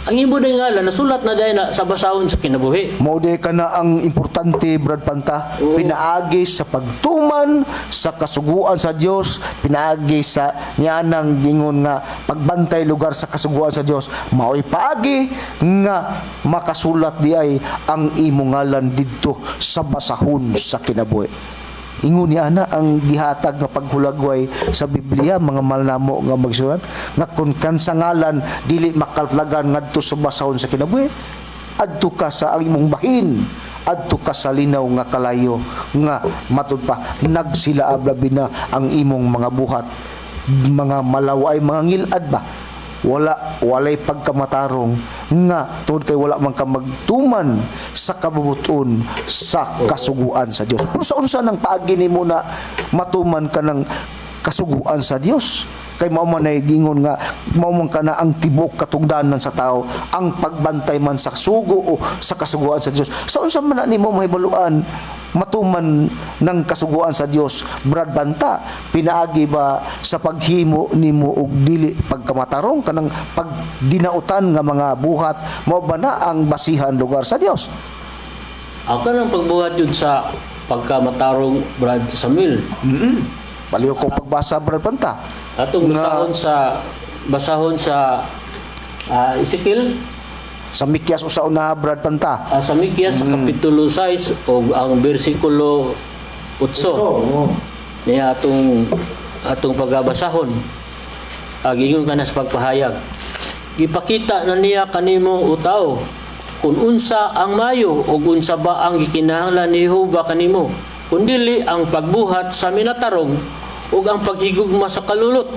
Speaker 3: ang imo na ngalan nasulat na dahil na sa basahon sa kinabuhi.
Speaker 2: Mao di ka na ang importante, Brad Panta, pinaagi sa pagtuman sa kasuguan sa Dios, pinaagi sa nianang gingon nga pagbantay lugar sa kasuguan sa Dios, mao'y paagi nga makasulat di ay ang imong ngalan didto sa basahon sa kinabuhi. Ingon ni ana ang gihatag nga paghulagway sa Biblia, mga mahal namo nga magsunan, nga kun kansa ngalan dili makalplagan ngadto sa basahon sa kinabuhi, adto ka sa ang imong bahin, adto ka sa linaw nga kalayo nga matud pa nagsilaab labi na ang imong mga buhat, mga malaway, mga ngilad ba, wala walay pagkamatarong nga tungod kay wala man ka magtuman sa kabubuton sa kasuguan sa Dios. Pero sa unsa nang paagi nimo na matuman ka ng kasuguan sa Dios, kay mao man ay gingon nga mao man kana ang tibok katugdanan sa tao, ang pagbantay man sa sugo o sa kasuguan sa Dios? Sa unsa man na nimo mahibaluan matuman ng kasuguan sa Dios, Brad Banta? Pinaagi ba sa paghimo nimo og dili pagkamatarong, kanang pagdinautan nga mga buhat, mao ba na ang basihan lugar sa Dios?
Speaker 3: Ako nang pagbuhat yun sa pagkamatarong, Brad Samuel.
Speaker 2: Baliw ko pagbasa, Brad Banta.
Speaker 3: Atong basahon sa Ezekiel.
Speaker 2: Sa Mikyas usa una, Brad Panta.
Speaker 3: Sa Mikyas sa kapitulo 6 o ang bersikulo 8.
Speaker 2: Oh.
Speaker 3: Niya atong atong pagabasahon. Agingon ka na sa pagpahayag. Gipakita na niya kanimo, o tao, kung unsa ang mayo o unsa ba ang gikinahanglan ni Jehova kanimo, kundili ang pagbuhat sa minatarong ug ang paghigugma sa kalulot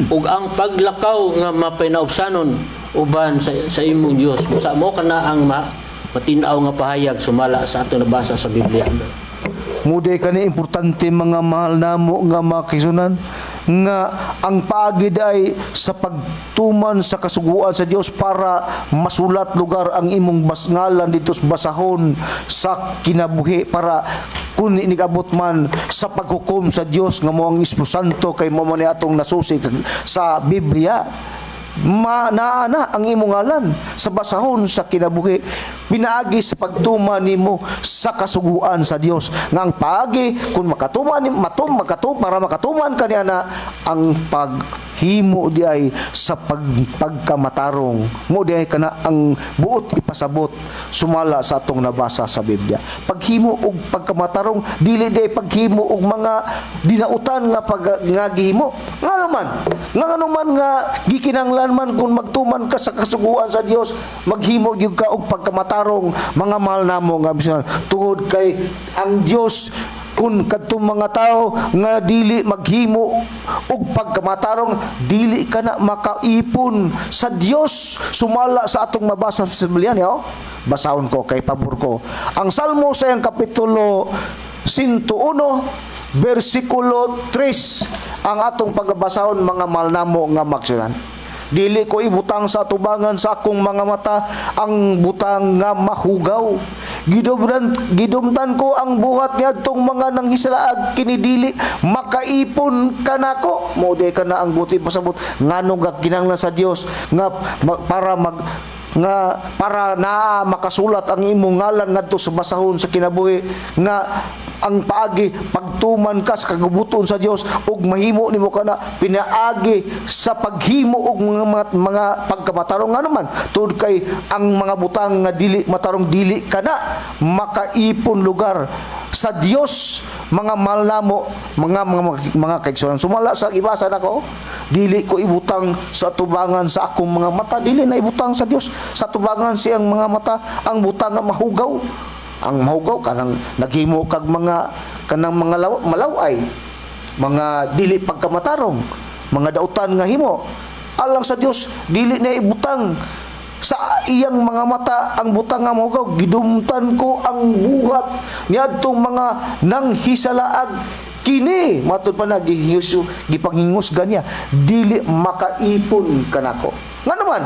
Speaker 3: ug ang paglakaw nga mapinaubsanon uban sa imong Dios. Sa mo kana ang matin-aw nga pahayag sumala sa ato nabasa sa Biblia.
Speaker 2: Muday kani importante, mga mahal namo nga makisunan, nga ang paagid ay sa pagtuman sa kasuguan sa Dios para masulat lugar ang imong ngalan dito sa basahon sa kinabuhi, para kun inigabot man sa paghukom sa Dios nga mo ang Espiritu Santo, kay mo man ni atong nasusi sa Biblia, ma naa na ang imong ngalan sa basahon sa kinabuhi pinaagi sa pagtuman nimo sa kasuguan sa Dios, nga ang paagi kung makatuman ni matum makatum para makatuman kaniya na ang paghimo di ay sa pagkamatarong mo di ay kana ang buot ipasabot sumala sa atong nabasa sa Biblia. Paghimo og pagkamatarong, dili di ay paghimo og mga dinautan nga pag nga gihimo. Ngano man nga ngano man nga gikinahanglan man kung magtuman ka sa kasuguan sa Dios maghimo gyud ka og pagkamatarong, mga mahal namo nga misyon, tungod kay ang Dios, kung kadtong mga tao nga dili maghimo og pagkamatarong, dili ka na makaipon sa Dios sumala sa atong mabasa sa Biblia niyo. Basahon ko kay pabor ko ang Salmo sa iyang kapitulo 101 bersikulo 3 ang atong pagbasahon, mga mahal namo nga magsunan. Dili ko ibutang sa tubangan sa akong mga mata ang butang nga mahugaw. Gidumtan ko ang buhat niadtong mga nanghisalaag, kini dili makaipon kanako. Mao di kana ang buti pasabot ngano nga kinahanglan sa Dios nga para mag nga para naa makasulat ang imong ngalan ngadto sa basahon sa kinabuhi, nga ang paagi pagtuman ka sa kagabuton sa Dios ug mahimo nimo kana pinaagi sa paghimo og mga pagkamatarong. Nga naman, tungod kay ang mga butang nga dili matarong, dili kana makaipon lugar sa Dios, mga mahal namo mga kaigsuonan, sumala sa ibasa nako. Dili ko ibutang sa tubangan sa akong mga mata, dili na ibutang sa Dios sa tubangan siyang mga mata ang butang nga mahugaw. Ang mahugaw, kanang naghimo kag mga kanang mga malaway, mga dili pagkamatarong, mga dautan nga himo. Alang sa Dios, dili na ibutang sa iyang mga mata ang butang nga mahugaw. Gidumtan ko ang buhat niadtong mga nanghisalaag. Kini matud pa na gihisu gipanghingusgan niya, dili makaipon kanako. Nga naman,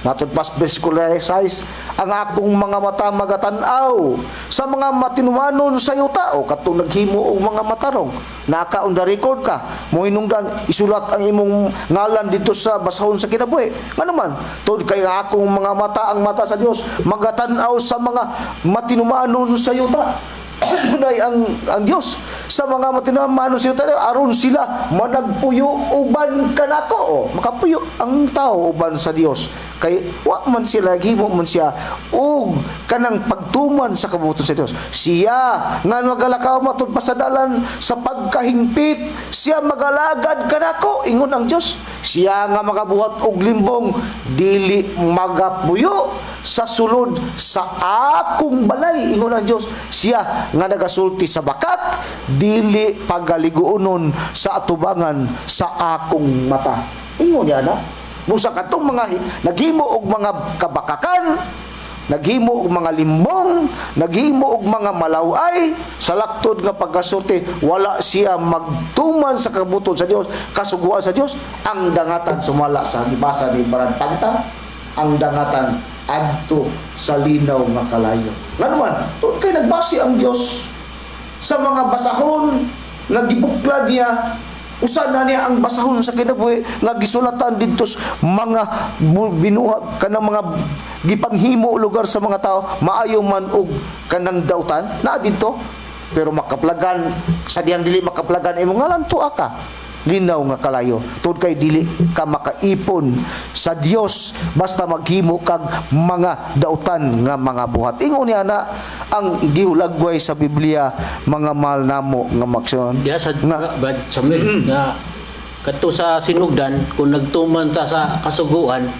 Speaker 2: matud pas bersikulo 6, ang akong mga mata magatan-aw sa mga matinumanon sa yuta, o katong naghimo og mga matarong. Naka on the record ka, mohinungdan isulat ang imong ngalan dito sa basahon sa kinabuhi. Nga naman, tuod kay ang akong mga mata, ang mata sa Dios, magatan-aw sa mga matinumanon sa yuta. Dunay ang Dios sa mga matinumanon sa yuta aron sila managpuyo uban kanako. O, makapuyo ang tao uban sa Dios kay wa man sila ghimo man siya og kanang pagtuman sa kabubut-on sa Dios. Siya nga magalakaw matud pa sa dalan sa pagkahingpit, siya magalagad kanako, ingon ang Dios. Siya nga magabuhat og limbong, dili magapuyo sa sulod sa akong balay, ingon ang Dios. Siya nga nagasulti sa bakak, dili pagaliguonon sa atubangan sa akong mata, ingon niya na. Busa katong mga naghimo og mga kabakakan, naghimo og mga limbong, naghimo og mga malaway, sa laktod nga pagkasulti, wala siya magtuman sa kabubut-on sa Dios, kasuguan sa Dios, ang dangatan sumala sa gibasa ni Brad Panta, ang dangatan adto sa linaw nga kalayo. Ngano man, tuod kay nagbase ang Dios sa mga basahon nga gibuklad niya, usa na niya ang basahon sa kinabuhi nga gisulatan didto sa mga binuha kanang mga gipanghimo lugar sa mga tao, maayo man og kanang dautan naa didto, pero makaplagan sa diyang dili makaplagan imong ngalan, tuwa ka linaw nga kalayo, tungod kay dili ka makaipon sa Dios basta maghimo kag mga dautan nga mga buhat. Ingon niya na ang gihulagway sa Biblia, mga mahal namo nga maksyon.
Speaker 3: Diya sa Brad Samuel nga kadto sa sinugdan, kung nagtuman ta sa kasuguan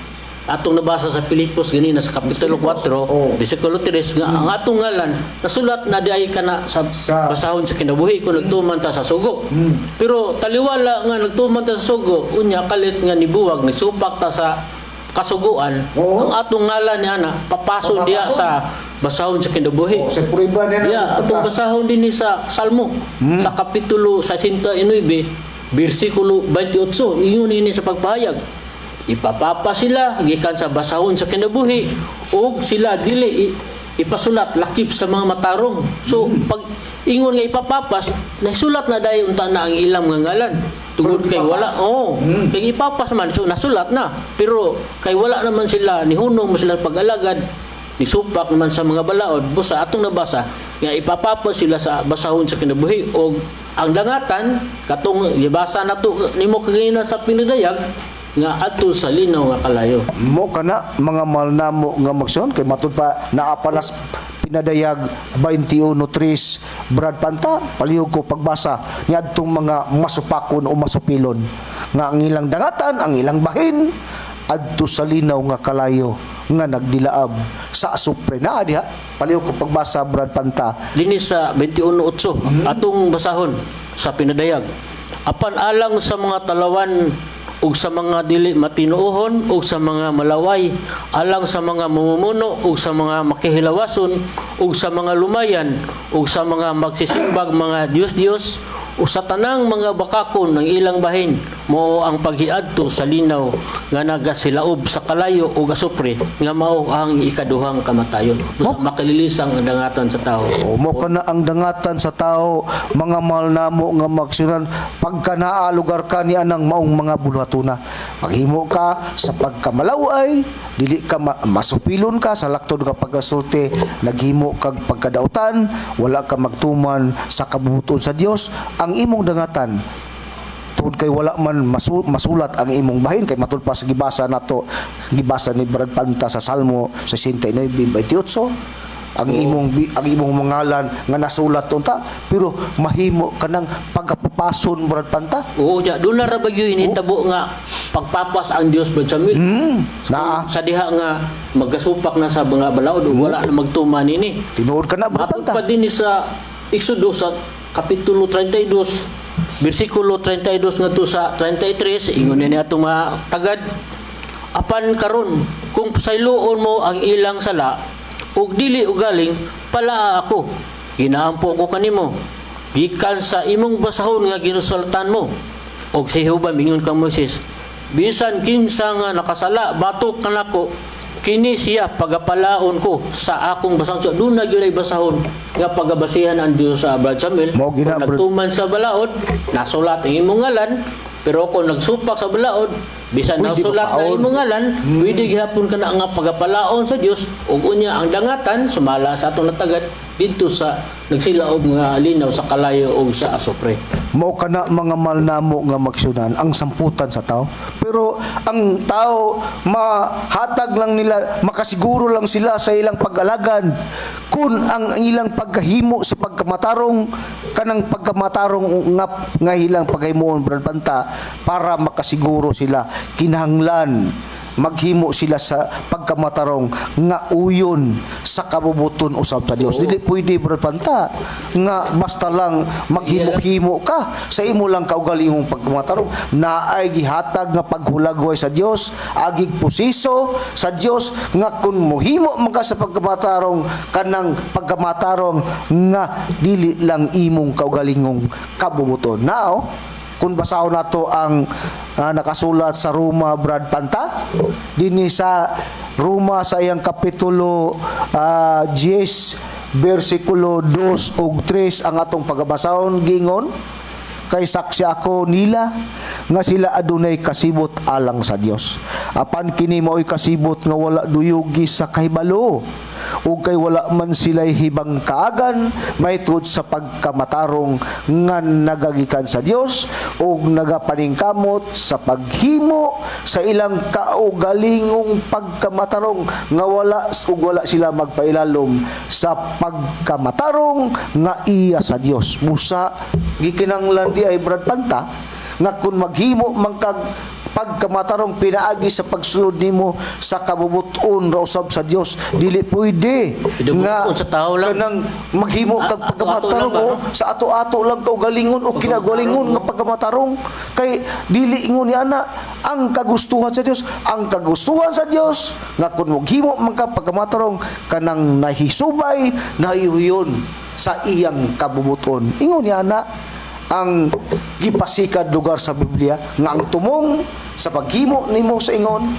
Speaker 3: atong nabasa sa Pilipos ganina sa kapitulo 4 bersikulo 3 nga ang atong ngalan nasulat na diay kana sa, basahon sa kinabuhi kung nagtuman ta sa sugo. Pero taliwala nga nagtuman ta sa sugo, unya kalit nga nibuwag, nisupak ta sa kasuguan, ang atong ngalan ni ana papaso diya
Speaker 2: Papaso.
Speaker 3: sa basahon sa kinabuhi.
Speaker 2: Oh, sa prueba niya na.
Speaker 3: Yeah, atong basahon din ni sa Salmo sa kapitulo 69 bersikulo 28, ingon ini sa pagpahayag. Ipapapa sila gikan sa basahon sa kinabuhi ug sila dili ipasulat lakip sa mga matarong. So pag ingon nga ipapapas, nasulat na dayon unta na ang ilang nga ngalan. Tungod kay wala, oh, kay ipapas man, so nasulat na. Pero kay wala naman sila nihunong mo sila pag-alagad, nisupak naman sa mga balaod, busa atong nabasa nga ipapapas sila sa basahon sa kinabuhi og ang dangatan katong gibasa nato nimo kaganina sa pinadayag nga adto sa linaw nga kalayo.
Speaker 2: Mo kana, mga mahal namo nga magsyon, kay matud pa naa pa nas Pinadayag 21:3. Brad Panta, palihog ko pagbasa niadtong mga masupakon o masupilon nga ang ilang dangatan, ang ilang bahin, adto sa linaw nga kalayo nga nagdilaab sa asupre. Naa diha, palihog ko pagbasa, Brad Panta.
Speaker 3: Dinhi sa 21:8 atong basahon sa Pinadayag: Apan alang sa mga talawan ug sa mga dili matinuohon ug sa mga malaway, alang sa mga mumumuno ug sa mga makihilawason ug sa mga lumayan ug sa mga magsisimbag mga Dios-Dios ug sa tanang mga bakakon ng ilang bahin mao ang paghiadto sa linaw nga nagasilaob sa kalayo ug asupre nga mao ang ikaduhang kamatayon. Busa makalilisang ang dangatan sa tao.
Speaker 2: O mo kana ang dangatan sa tao, mga mahal namo nga magsyonan, pagka naa lugar ka ni anang maong mga buluhatuna. Maghimo ka sa pagkamalaway, dili ka masupilon ka sa laktod ka pagkasulti, naghimo kag pagkadautan, wala ka magtuman sa kabubut-on sa Dios, ang imong dangatan tungod kay wala man masulat ang imong bahin, kay matud pa sa gibasa nato, gibasa ni Brad Panta sa Salmo 69:28, ang imong ang imong mangalan nga nasulat unta, pero mahimo kanang pagkapapason, Brad Panta.
Speaker 3: Oo, ja, doon na ra ba gyud hinitabo nga pagpapas ang Dios, Brad Samuel?
Speaker 2: Naa.
Speaker 3: Sa diha nga magasupak na sa mga balaod ug wala na magtuma nini.
Speaker 2: Tinuod ka na, Brad
Speaker 3: Matod
Speaker 2: Panta.
Speaker 3: pa din ni sa Exodo sa Kapitulo 32 bersikulo 32 ngadto sa 33, ingon ni atong mga tagad: Apan karon kung pasayloon mo ang ilang sala ug dili ugaling palaa ako, ginaampo ko kanimo. Gikan sa imong basahon nga ginusulatan mo. Og si Jehova mingon kang Moises, bisan kinsa nga nakasala batok kanako, kini siya pagapalaon ko sa akong basahon. So, doon na gyud ay basahon nga pagabasihan ang Dios sa Brad Samuel.
Speaker 2: Mao gina,
Speaker 3: Kung
Speaker 2: bro.
Speaker 3: nagtuman sa balaod, nasulat ang imong ngalan, pero kung nagsupak sa balaod, bisan
Speaker 2: Pwede
Speaker 3: nasulat na
Speaker 2: makaon.
Speaker 3: imong ngalan, pwede gihapon ka na nga pagapalaon sa Dios ug unya ang dangatan sumala sa atong natagad didto sa nagsilaob nga linaw sa kalayo ug sa asupre.
Speaker 2: Mao kana, mga mahal namo nga magsunan, ang samputan sa tao. Pero ang tao, mahatag lang nila, makasiguro lang sila sa ilang pag-alagad kung ang ilang pagkahimo sa pagkamatarong, kanang pagkamatarong nga nga ilang paghimuon, Brad Panta, para makasiguro sila, kinahanglan maghimo sila sa pagkamatarong nga uyon sa kabubuton usab sa Dios. Dili pwede, Brad Panta, nga basta lang maghimo-himo ka sa imo lang kaugalingong pagkamatarong. Naay gihatag nga paghulagway sa Dios, agig pusiso sa Dios nga kun mohimo man ka sa pagkamatarong, kanang pagkamatarong nga dili lang imong kaugalingong kabubuton. Now, kung basahon nato ang nakasulat sa Roma, Brad Panta, dinhi sa Roma sa iyang kapitulo 10 bersikulo 2 ug 3 ang atong pagabasahon. Gingon, "Kay saksi ako nila nga sila adunay kasibot alang sa Dios. Apan kini maoy kasibot nga wala duyugi sa kahibalo, ug kay wala man sila'y hibang kaagan mahitungod sa pagkamatarong nga nagagikan sa Dios ug nagapaningkamot sa paghimo sa ilang kaugalingong pagkamatarong nga wala ug wala sila magpailalom sa pagkamatarong nga iya sa Dios." Busa gikinanglan di ay, Brad Panta, nga kung maghimo man kag pagkamatarong pinaagi sa pagsunod nimo sa kabubuton ra usab sa Dios, dili pwede nga
Speaker 3: Pinubuton sa tao lang.
Speaker 2: Kanang maghimo kag
Speaker 3: Ato-ato
Speaker 2: pagkamatarong
Speaker 3: lang ba,
Speaker 2: o
Speaker 3: no?
Speaker 2: sa ato-ato lang kaugalingon o kinagalingon nga pagkamatarong, kay dili ingon ni ana ang kagustuhan sa Dios. Ang kagustuhan sa Dios nga kung maghimo man ka pagkamatarong, kanang nahisubay, nahihuyon sa iyang kabubuton. Ingon ni ana ang gipasikad lugar sa Biblia nga ang tumong sa paghimo nimo sa ingon,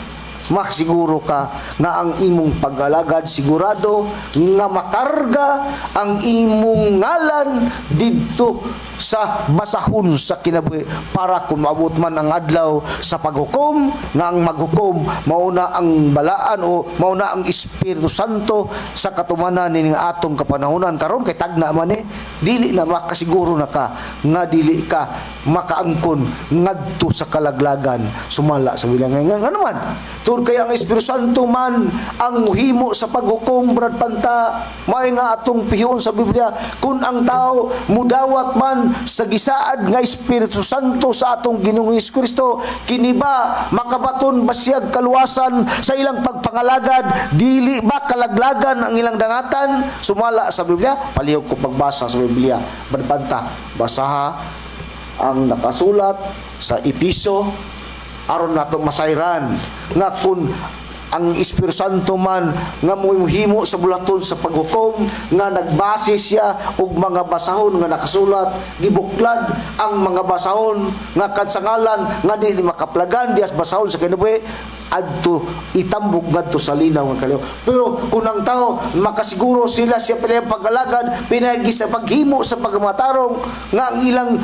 Speaker 2: masiguro ka nga ang imong pag-alagad sigurado nga makarga ang imong ngalan didto sa basahon sa kinabuhi, para kung maabot man ang adlaw sa paghukom, nga ang maghukom mauna ang balaan o mauna ang Espiritu Santo sa katumanan ning atong kapanahonan karon, kay tagna man eh, dili na makasiguro na ka nga dili ka makaangkon ngadto sa kalaglagan sumala sa bilang nga nga naman. Tungod kay ang Espiritu Santo man ang muhimo sa paghukom, Brad Panta, may nga atong pihon sa Biblia, kung ang tao mudawat man sa gisaad nga Espiritu Santo sa atong Ginoong Hesus Kristo, kini ba makabaton ba siyag kaluwasan sa ilang pagpangalagad? Dili ba kalaglagan ang ilang dangatan sumala sa Biblia? Palihog ko pagbasa sa Biblia, Brad Panta. Basaha ang nakasulat sa Episo aron natong masayran nga kung ang Espiritu Santo man nga muhimo sa bulaton sa paghukom nga nagbase siya og mga basahon nga nakasulat, gibuklad ang mga basahon nga kansangalan nga di makaplagan dias basahon sa kinabuhi adto itambok ngadto sa linaw nga kaliw. Pero kung ang tao makasiguro sila siya pala pag-alagad pinaagi sa paghimo sa pagmatarong nga ang ilang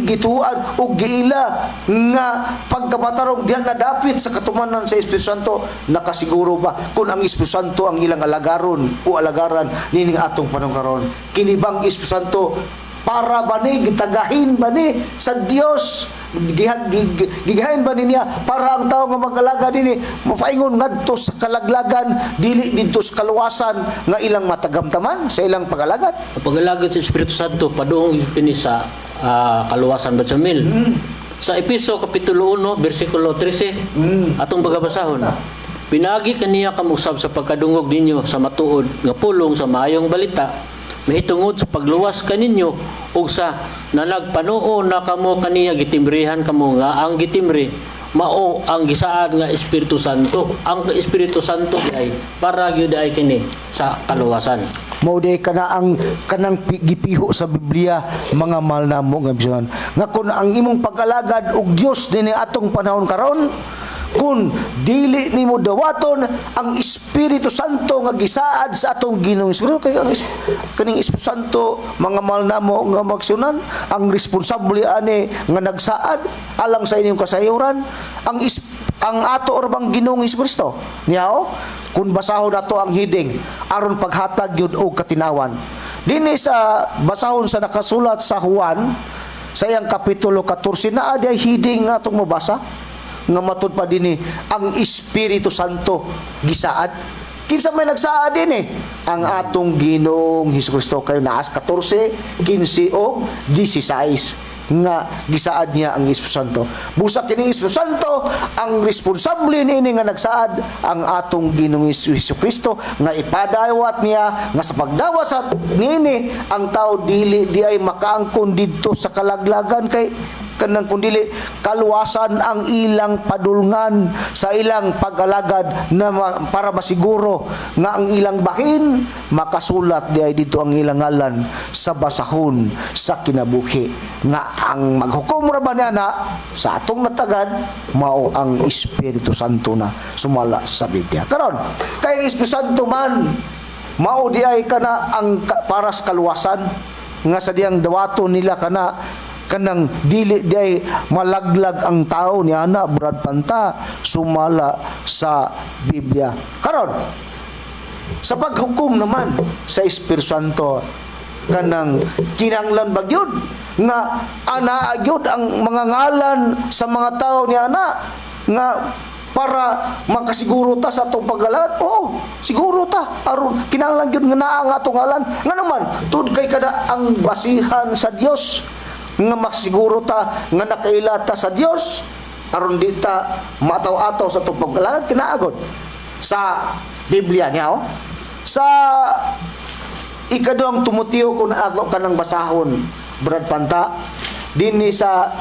Speaker 2: gituan o giila nga pagkamatarong diha na dapit sa katumanan sa Espiritu Santo, nakasiguro ba kung ang Espiritu Santo ang ilang alagaron o alagaran nining atong panahon karon? Kini bang Espiritu Santo, para ba ni gitagahin ba ni sa Dios, gigahin ba niya para ang tao nga mag-alaga dinhi mapaingon ngadto sa kalaglagan, dili didto sa kaluwasan nga ilang matagamtaman sa ilang pag-alagad?
Speaker 3: Ang pag-alagad sa Espiritu Santo padung kini sa kaluwasan ba sa mil. Sa Episo kapitulo 1 bersikulo 13 atong bagabasahon. "Pinagi kaniya kamo usab sa pagkadungog ninyo sa matuod nga pulong sa maayong balita mahitungod sa pagluwas kaninyo, ug sa nanagpanuo na kamo kaniya gitimbrihan kamo nga ang gitimbre mao ang gisaad nga Espiritu Santo. Ang Espiritu Santo ay para gyud ay kini sa kaluwasan.
Speaker 2: Mao di kana ang kanang gipiho sa Biblia, mga mahal namo nga bisunan, nga kun ang imong pag-alagad og Dios dinhi atong panahon karon, kun dili nimo dawaton ang Espiritu Santo nga gisaad sa atong Ginoong Hesus, kay ang kaning Espiritu Santo, mga mahal namo nga magsunan, ang responsable ani nga nagsaad alang sa inyong kasayuran ang ato or bang Ginoong Hesus Kristo niya. Kung basahon nato ang heading aron paghatag gyud og katinawan dinhi sa basahon sa nakasulat sa Juan sa iyang kapitulo 14, naa diay heading nga atong mabasa nga matud pa dinhi ang Espiritu Santo gisaad. Kinsa may nagsaad din eh? Ang atong Ginoong Hesus Kristo, kayo naas 14, 15 o 16 nga gisaad niya ang Espiritu Santo. Busa kini Espiritu Santo ang responsable niini nga nagsaad ang atong Ginoong Hesus Kristo, nga ipadawat niya nga sa pagdawat sa niini, ang tao dili di ay makaangkon didto sa kalaglagan, kay kanang kundili kaluwasan ang ilang padulngan sa ilang pag-alagad na para masiguro nga ang ilang bahin makasulat di ay dito ang ilang ngalan sa basahon sa kinabuhi, nga ang maghukom ra ba niya na sa atong natagad mao ang Espiritu Santo na sumala sa Biblia. Karon, kay ang Espiritu Santo man mao di ay kana ang para sa kaluwasan nga sa diyang dawaton nila kana kanang dili di ay malaglag ang tao niya na, Brad Panta, sumala sa Biblia. Karon, sa paghukom naman sa Espiritu Santo, kanang kinanglan ba gyud nga ana gyud ang mga ngalan sa mga tao niya na nga para makasiguro ta sa atong paggalagad? Oo, siguro ta aron kinahanglan gyud nga naa ang atong ngalan. Nga naman tud kay kada ang basihan sa Dios nga masiguro ta nga nakaila ta sa Dios aron di ta mataw-ataw sa atong paggalagad, kinaagod sa Biblia niya, oh. Sa Ikaduhang Timoteo, kung ato ka ng basahon, Brad Panta, dinhi sa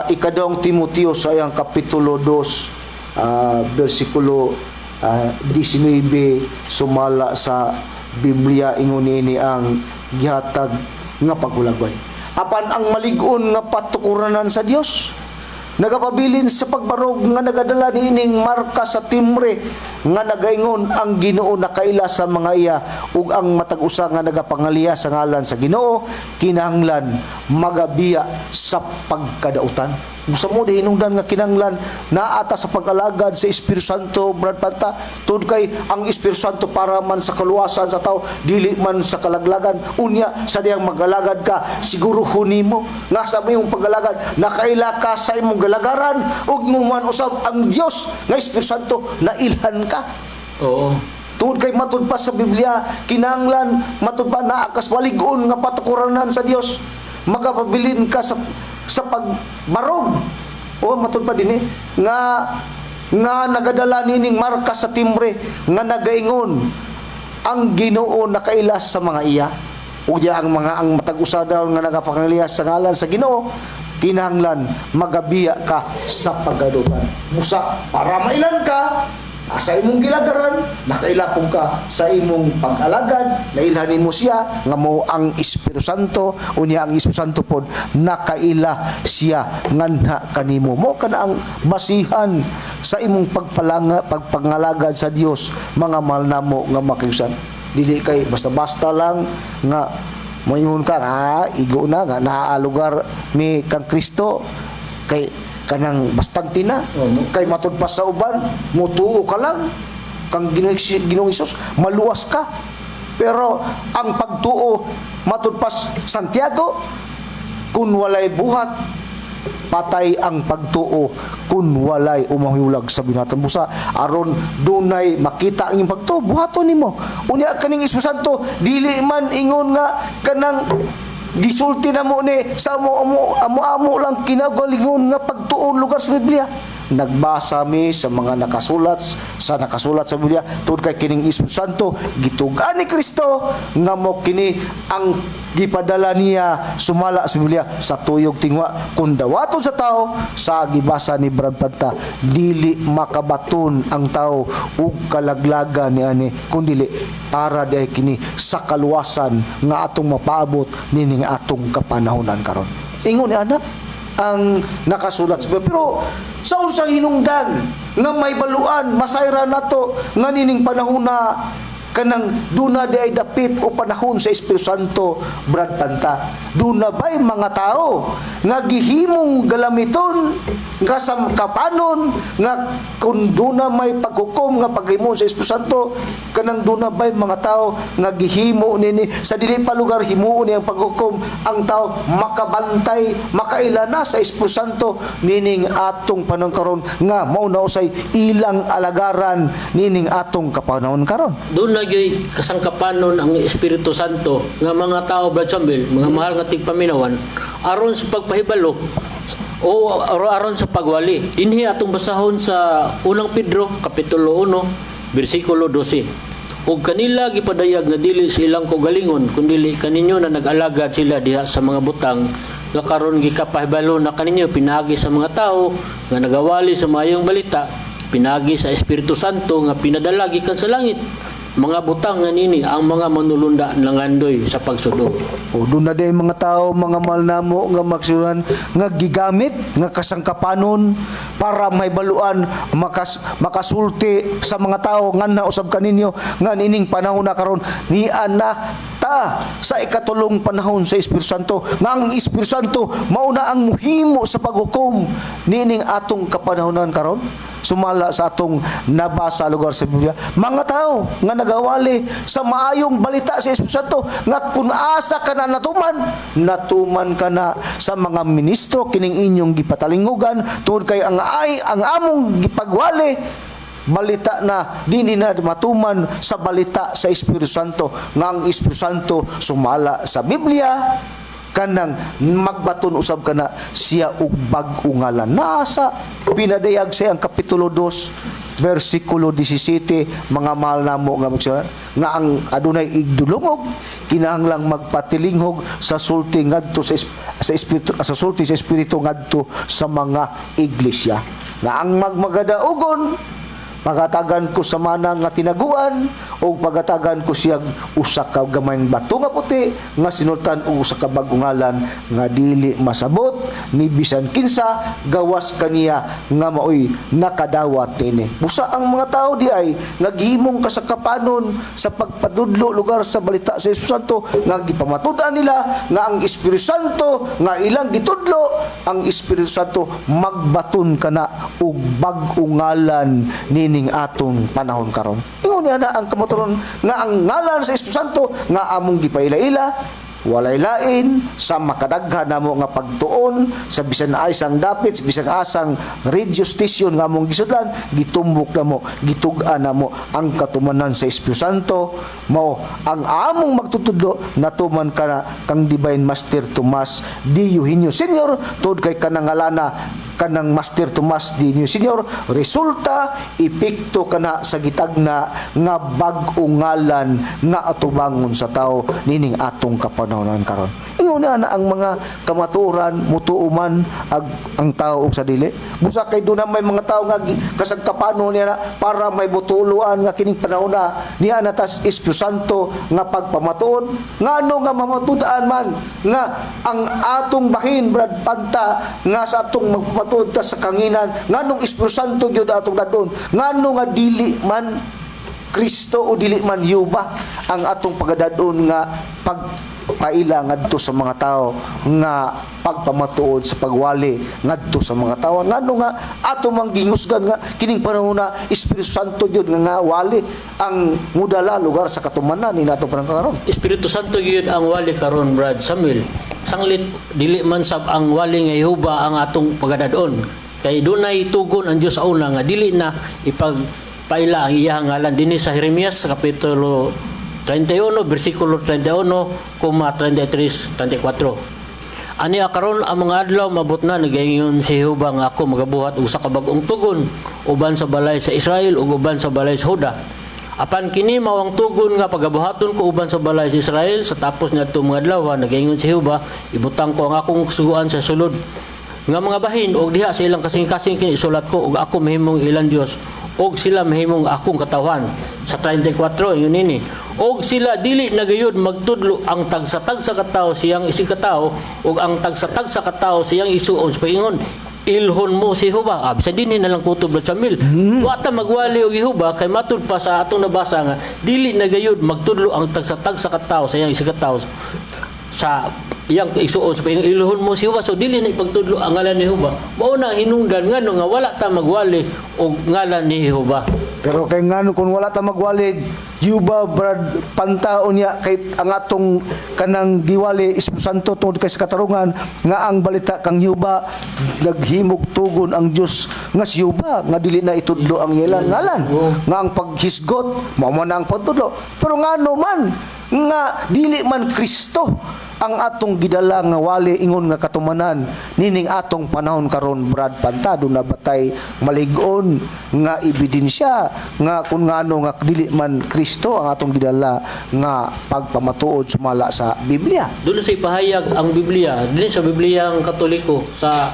Speaker 2: Ikaduhang Timoteo sa iyang kapitulo 2, versikulo 19, sumala sa Biblia, ingon niini ang gihatag nga paghulagway: "Apan ang malig-on nga patukuranan sa Dios nagapabilin sa pagbarog nga nagadala niining marka sa timbre nga nagaingon, 'Ang Ginoo nakaila sa mga iya,' ug ang matag usa nga nagapangaliya sa ngalan sa Ginoo kinahanglan magabiya sa pagkadautan." Gusto mo hinungdan nga kinahanglan naata sa pag-alagad sa Espiritu Santo, Brad Panta, tud kay ang Espiritu Santo para man sa kaluwasan sa tao, dili man sa kalaglagan. Unya sa diyang mag-alagad ka, siguro nimo nga sa imong pag-alagad nakaila ka sa imong galagaran ug man usab ang Dios nga Espiritu Santo nailhan ka. Tungod kay matud pa sa Biblia, kinahanglan matud pa naa kas malig-on nga patukuranan sa Dios. Magapabilin ka sa pagbarog. O matud pa dinhi nga nga nagadala nining marka sa timbre nga nagaingon, 'Ang Ginoo nakaila sa mga iya,' ug diya ang mga ang matag usa daw nga nagapangaliya sa ngalan sa Ginoo kinahanglan magabiya ka sa pagkadautan. Busa para mailan ka sa imong gilagaran, nakaila ka sa imong pag-alagad, nailhan nimo siya nga mo ang Espiritu Santo. Unya ang Espiritu Santo pod nakaila siya nganha kanimo. Mo kana ang basihan sa imong pagpalanga pagpangalagad sa Dios, mga mahal namo nga makiusan. Dili kay basta-basta lang nga moingon ka nga igo na nga naa lugar ni kang Kristo, kay kanang bastante na kay matud pa sa uban, mutuo ka lang kang Ginoong Hesus, maluwas ka. Pero ang pagtuo, matud pa Santiago, kun walay buhat, patay ang pagtuo kun walay umahiulag sa binatan. Busa aron dunay makita ang imong pagtuo, buhaton nimo. Unya kaning Espiritu Santo dili man ingon nga kanang gisulti na mo ni sa amo amo amo, amo lang kinagalingon nga pagtuon lugar sa Biblia. Nagbasa mi sa mga nakasulat sa Biblia tungod kay kining Espiritu Santo gitug-an ni Kristo nga mo kini ang gipadala niya sumala sa Biblia sa tuyog tingwa. Kung dawaton sa tao sa gibasa ni Brad Panta, dili makabaton ang tao ug kalaglagan ni ani, kun dili para diay kini sa kaluwasan nga atong mapaabot nining atong kapanahonan karon. Ingon ni anak ang nakasulat sa Biblia. Pero sa unsang hinungdan nga may baluan masayra nato nga nining panahon na kanang duna di ay dapit o panahon sa Espiritu Santo, Brad Panta? Duna ba'y mga tao nga gihimong galamiton nga sa kapanon nga kung duna may paghukom nga paghimo sa Espiritu Santo, kanang duna ba'y mga tao nga gihimo nini sa dili pa lugar himuon niyang paghukom, ang tao makabantay, makaila na sa Espiritu Santo nining atong panahon karon nga mao na usay ilang alagaran nining atong kapanahon karon?
Speaker 3: Doon na gyud kasangkapanon ang Espiritu Santo nga mga tao, Brad Samuel, mga mahal nga tigpaminawan, aron sa pagpahibalo o aron sa pagwali. Dinhi atong basahon sa Unang Pedro kapitulo 1 bersikulo 12. Ug kanila gipadayag nga dili sa ilang kaugalingon kundili kaninyo na nag-alagad sila diha sa mga butang nga karon gikapahibalo na kaninyo pinaagi sa mga tao nga nagawali sa maayong balita pinaagi sa Espiritu Santo nga pinadala gikan sa langit, mga butang nga nini ang mga manulunda nangandoy sa pagsunog.
Speaker 2: O doon na day mga tao, mga mahal namo nga magsunan nga gigamit nga kasangkapanon para may baluan makasulti sa mga tao nga nausab kaninyo nga nining panahon na karon nian na ta sa ikatulong panahon sa Espiritu Santo, nga ang Espiritu Santo mao na ang muhimo sa paghukom nining atong kapanahonan karon sumala sa atong nabasa lugar sa Biblia. Mga tao nga nagawali sa maayong balita sa Espiritu Santo nga kung asa ka na natuman, natuman ka na sa mga ministro kining inyong gipatalinghugan tungod kay ang among gipagwali balita na dili na matuman sa balita sa Espiritu Santo, nga ang Espiritu Santo sumala sa Biblia kanang magbaton usab kana siya og bag-o ngalan. Nasa pinadayag sa ang kapitulo 2 versikulo 17, mga mahal namo nga magsunan, nga ang adunay igdulungog kinahanglang magpatilinghog sa sulti ngadto sa espiritu, sa sulti sa espiritu ngadto sa mga iglesia, nga ang magmagadaugon pagatagan ko sa mana nga tinaguan o pagatagan ko siyang usa ka gamayng bato nga puti nga sinultan og usa ka bag-ong ngalan nga dili masabot ni bisan kinsa gawas kaniya nga maoy nakadawat nini. Busa ang mga tao di ay nga gihimong kasakapanon sa pagpadudlo lugar sa balita sa Espiritu Santo nga gipamatud-an nila nga ang Espiritu Santo nga ilang gitudlo, ang Espiritu Santo magbaton kana og bag-ong ngalan nining atong panahon karon. Ingon niya na ang kamatuoran nga ang ngalan sa Espiritu Santo nga among gipaila-ila walay lain sa makadaghan namo nga pagtuon sa bisan asang dapit, sa bisan asang radio station nga among gisudlan, gitumbok namo, gitug-an namo ang katumanan sa Espiritu Santo mao ang among magtutudlo natuman kana kang Divine Master Tomas D. Eugenio Senior, tuod kay kanang ngalana kanang Master Tomas D. Eugenio Senior resulta epekto kana sa gitagna nga bag-ong ngalan nga atubangon sa tao nining atong kapanahonan karon. Ingon na na ang mga kamatuoran, mutuo man ang tao og sa dili. Busa kay doon na may mga tao nga kasagkapano niya na para may butuluan nga kining panahon na niya na tas Espiritu Santo nga pagpamatuon. Ngano nga mamatud-an man nga ang atong bahin, Brad Panta, nga sa atong magpamatuod ta sa kanginan, nganong Espiritu Santo gyud atong dadon, ngano nga dili man Kristo o dili man yuba ang atong pagadadon nga pagpaila ngadto sa mga tao nga pagpamatuod sa pagwali ngadto sa mga tao? Ngano nga ato mang gihusgan nga kining panahon na Espiritu Santo gyud nga nga wali ang mudala lugar sa katumanan ni nato panahon karon?
Speaker 3: Espiritu Santo gyud ang wali karon, Brad Samuel. Sanglit dili man sab ang wali nga Jehova ang atong pagadadon. Kay dunay tugon ang Dios sa una nga dili na ipagpaila ang iyang ngalan dinhi sa Jeremias sa kapitulo 31 bersikulo 31, 33, 34. Ani karon ang mga adlaw mabot na, nagaingon si Jehova, nga ako magabuhat og usa ka bag-ong tugon uban sa balay sa Israel ug uban sa balay sa Juda. Apan kini mao ang tugon nga pagabuhaton ko uban sa balay sa Israel sa tapos niadto mga adlaw, nagaingon si Jehova, ibutang ko ang akong kasuguan sa sulod nga mga bahin og diha sa ilang kasing-kasing kini isulat ko, ug ako mahimong ilang Dios og sila mahimong akong katawhan. Sa 34, yun ini, og sila dili na gayud magtudlo ang tagsa-tagsa katawo siyang isigkatawo ug ang tagsa-tagsa katawo siyang isuon sa paingon, "Ilhon mo si Jehova." Ah, bisan dinhi na lang kutob, Brad Samuel. Wa ta magwali og Jehova kay matud pa sa atong nabasa nga dili na gayud magtudlo ang tagsa-tagsa katawo sa iyang isigkatawo sa iyang isuon sa paingon, "Ilhon mo si Jehova." So dili na ipagtudlo ang ngalan ni Jehova. Mao na ang hinungdan ngano nga wala ta magwali og ngalan ni Jehova.
Speaker 2: Pero kay ngano kung wala ta magwali Yuba, Brad Panta, unya kay ang atong kanang giwali Espiritu Santo tungod kay sa katarungan nga ang balita kang Yuba naghimog tugon ang Dios nga si Yuba nga dili na itudlo ang ilang ngalan, nga ang paghisgot mao man ang pagtudlo, pero ngano man nga dili man Kristo ang atong gidala nga wali ingon nga katumanan nining atong panahon karon, Brad Panta? Na batay malig-on nga ebidensya nga kung ngano nga dili man Kristo ang atong gidala nga pagpamatuod sumala sa Biblia?
Speaker 3: Doon sa ipahayag ang Biblia, din sa Biblia ang Katoliko sa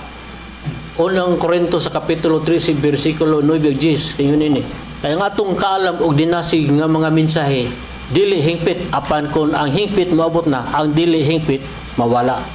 Speaker 3: Unang Korinto sa kapitulo 13 bersikulo 9 ug 10, ingon ini. Kaya nga atong kaalam og dinasig nga mga mensahe dili hingpit, apan kon ang hingpit moabot na, ang dili hingpit mawala.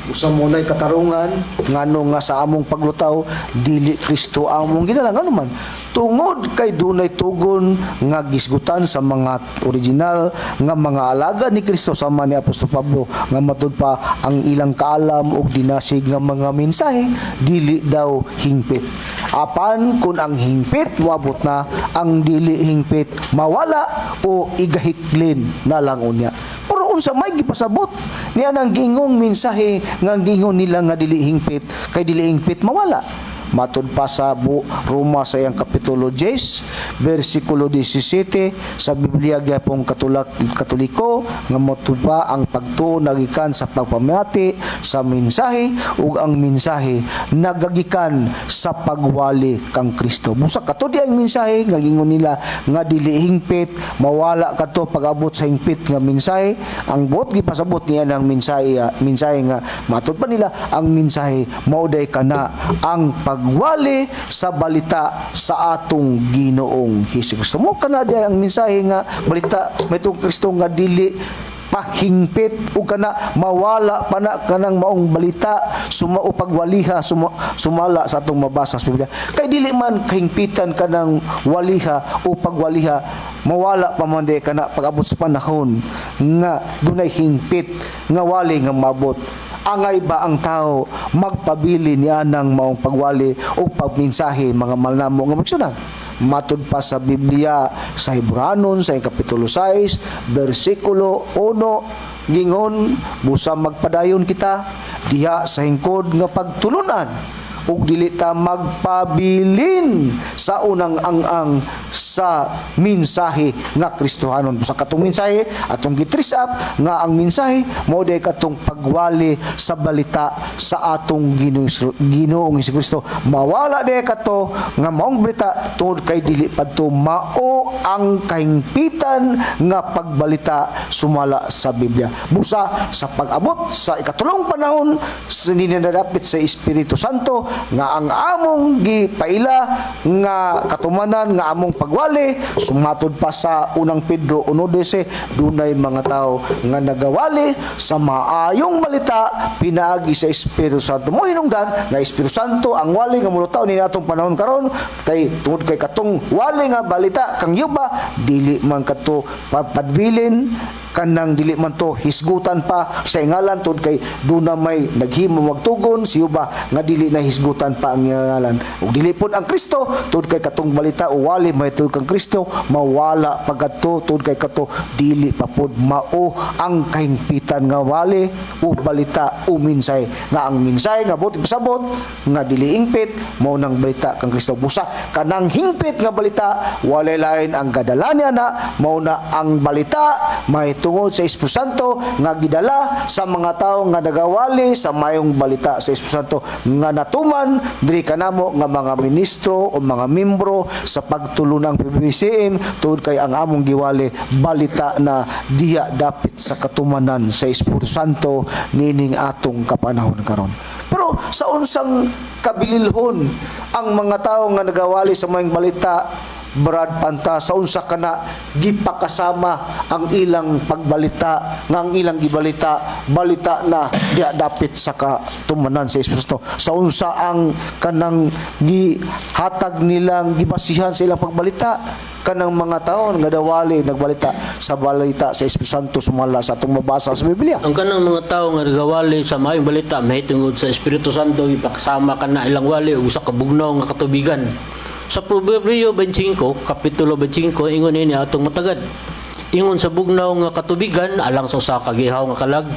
Speaker 2: Usa mo na'y katarungan ngano nga sa among paglutaw dili Kristo ang among gidala, ngano man tungod kay dunay tugon nga gisgutan sa mga original nga mga alagad ni Kristo sama ni Apostol Pablo nga matud pa ang ilang kaalam og dinasig nga mga mensahe dili daw hingpit, apan kun ang hingpit moabot na, ang dili hingpit mawala o igahiklin na lang unya. Pero unsa may gipasabot niya nang gingong mensahe nga gingon nila nga dili hingpit, kay dili hingpit mawala? Matud pa sa Roma sa iyang kapitulo 10 bersikulo 17 sa Biblia gyapong Katoliko nga matud pa ang pagtuo nagikan sa pagpamati sa mensahe ug ang mensahe nagagikan sa pagwali kang Kristo. Busa kato di ang mensahe nga gingon nila nga dili hingpit mawala kadto pag-abot sa hingpit nga mensahe. Ang buot gipasabot niya ng mensahe, mensahe nga matud pa nila ang mensahe mao day kana ang pagwali sa balita sa atong Ginoong Hesus Kristo. Mo kana di ang mensahe nga balita may Kristo nga dili pahingpit ug kana mawala pa na kanang maong balita suma o pagwaliha sumala sa atong mabasa sa Biblia, kay dili man kahingpitan kanang waliha o pagwaliha, mawala pa man di kana pag-abot sa panahon nga dunay hingpit nga wali nga mabot. Angay ba ang tao magpabili niya ng maong pagwali o pagmensahe, mga malnamo nga magsunan? Matud pa sa Biblia sa Hebranon sa kapitulo 6 bersikulo 1, gingon, busa magpadayon kita diha sa hingkod nga pagtulunan ug dili ta magpabilin sa unang ang-ang sa mensahe nga Kristohanon. Sa katong mensahe atong gi-trace up nga ang mensahe mao day katong pagwali sa balita sa atong Ginoong Hesus. Mawala day kato nga maong balita tungod kay dili padto mao ang kahingpitan nga pagbalita sumala sa Biblia. Busa sa pag-abot sa ikatulong panahon sa ninadapit sa Espiritu Santo nga ang among gipaila nga katumanan nga among pagwali sumatod pa sa Unang Pedro 1:12, dunay mga tao nga nagawali sa maayong balita pinaagi sa Espiritu Santo. Mo hinungdan nga Espiritu Santo ang wali nga mulutaw ni atong panahon karon, kay tungod kay katong wali nga balita kang yuba dili man kadto papadbilin kanang dili man to hisgutan pa sa ingalan, tungod kay duna may naghimo magtugon si Yuba nga dili na hisgutan pa ang ngalan ug dili pod ang Kristo, tungod kay katong balita o wali may tungod kang Kristo mawala pagkadto, tungod kay kato dili pa pod mao ang kahingpitan nga wali o balita o minsay, nga ang minsay nga buot ipasabot nga dili hingpit mao nang balita kang Kristo. Busa kanang hingpit nga balita walay lain ang gadala niya na mao na ang balita may mahitungod sa Espiritu Santo nga gidala sa mga tawo nga nagawali sa mayong balita sa Espiritu Santo nga natuman diri kanamo nga mga ministro o mga membro sa pagtulunang PBCM, tungod kay ang among giwali, balita na diha dapit sa katumanan sa Espiritu Santo nining atong kapanahon karon. Pero sa unsang kabililhon ang mga tao nga nagawali sa mayong balita, Brad Panta, sa unsa kana gipakasama ang ilang pagbalita nga ang ilang gibalita, balita na diha dapit sa katumanan sa Espiritu Santo? Sa unsa ang kanang gihatag nilang gibasihan sa ilang pagbalita kanang mga tao nga dawali nagbalita sa balita sa Espiritu Santo sumala sa atong mabasa sa Biblia?
Speaker 3: Ang kanang mga tao nga nagawali sa maayong balita mahitungod sa Espiritu Santo, ipakasama kana ilang wali ug sa kabugnaw nga katubigan. Sa Proverbio 25, Kapitulo 25, ingon ini atong matagad. Ingon sa bugnaw nga katubigan alang sa usa ka gihaw nga kalag,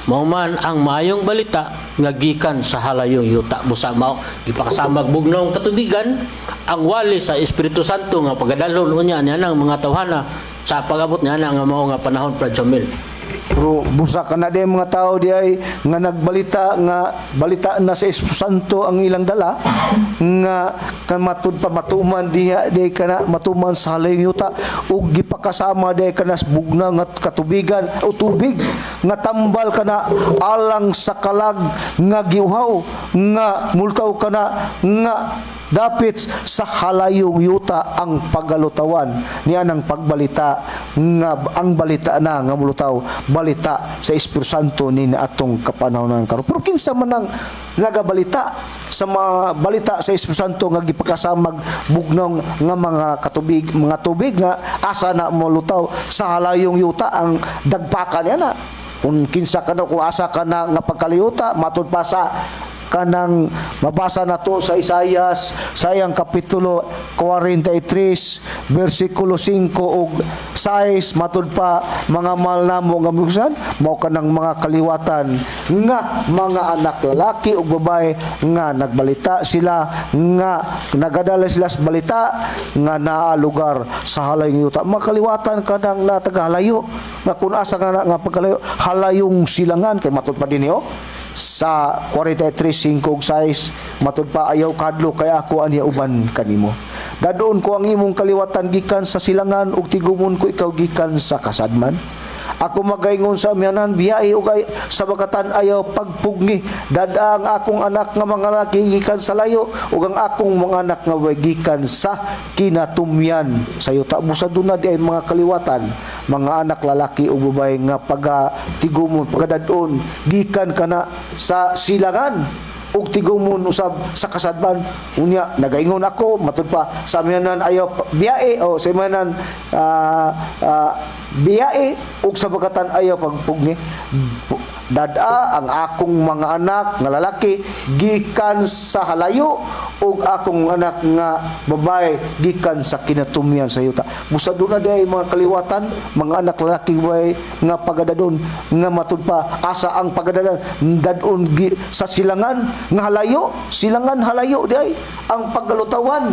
Speaker 3: mao man ang maayong balita nga gikan sa halayong yuta. Busa mao gipakasamag bugnaw nga katubigan ang wali sa Espiritu Santo nga pagadalhon unya niya nang mga tawhana sa pag-abot niya na nga mao nga panahon, Brad Samuel.
Speaker 2: Pero busa ka na di mga tao di ay nga nagbalita nga balita na sa Espiritu Santo ang ilang dala nga kamatud pa matuman diha di kana matuman sa halayong yuta ug gipakasama di kana sa bugna nga katubigan o tubig nga tambal kana alang sa kalag nga giuhaw nga multaw kana nga dapit sa halayong yuta ang pagalutawan niya ng pagbalita nga ang balita na nga mulutaw, balita sa Espiritu Santo ni atong kapanahonan karon. Pero kinsa man ang nagabalita sa mga balita sa Espiritu Santo nga gipakasamag bugnaw nga mga katubig, mga tubig nga asa na molutaw sa halayong yuta ang dagpakan niya na? Kung kinsa ka na, kung asa ka na nga pagkaliyuta, matud pa sa kanang mabasa nato sa Isayas sayang kapitulo 43 bersikulo 5 ug 6, matud pa, mga mahal namo nga muksan, mao kanang mga kaliwatan nga mga anak lalaki ug babae nga nagbalita sila, nga nagadala sila sa balita nga naa lugar sa halayong yuta, mga kaliwatan kanang natagahalayo nga kung asa nga na, nga pagkalayo, halayong silangan, kay matud pa dinhi oh sa 43:5 ug 6, matud pa, "Ayaw kahadlok kay ako aniya uban kanimo. Dadon ko ang imong kaliwatan gikan sa silangan ug tigumon ko ikaw gikan sa kasadman. Ako magaingon sa amihanan, 'Biyahe,' ug ay, sa bagatan, 'Ayaw pagpugni.' Dad-a ang akong anak nga mga laki gikan sa layo ug ang akong mga anak nga babae gikan sa kinatumyan sa yuta." Busa duna di ay mga kaliwatan, mga anak lalaki ug babae nga paga tigumon, pagadadon gikan kana sa silangan ug tigumon usab sa kasadban. Unya nagaingon ako, matud pa sa amihanan, "Ayaw biyae," o sa amihanan, "Biyae," ug sa bagatan, "Ayaw pagpugni. Dad-a ang akong mga anak nga lalaki gikan sa halayo ug akong anak nga babae gikan sa kinatumyan sa yuta." Busa doon na di mga kaliwatan, mga anak lalaki, babae nga pagadadon nga matud pa asa ang pagadadan dadon sa silangan nga halayo, silangan halayo di ay ang paggalutawan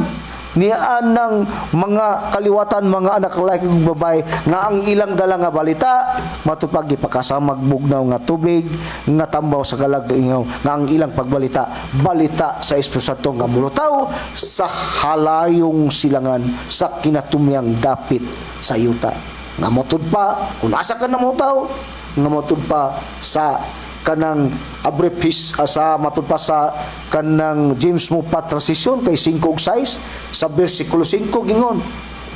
Speaker 2: niya ng mga kaliwatan, mga anak lalaki ug babae nga ang ilang dala nga balita matupag gipakasamag bugnaw nga tubig nga tambaw sa kalag ingaw nga ang ilang pagbalita, balita sa Espiritu Santo nga mulutaw sa halayong silangan, sa kinatumyang dapit sa yuta, nga motud pa kung asa ka na mutaw, nga motud pa sa kanang a brief sa matud pa sa kanang James Moffatt transition kay 5 ug 6, sa bersikulo 5 gingon,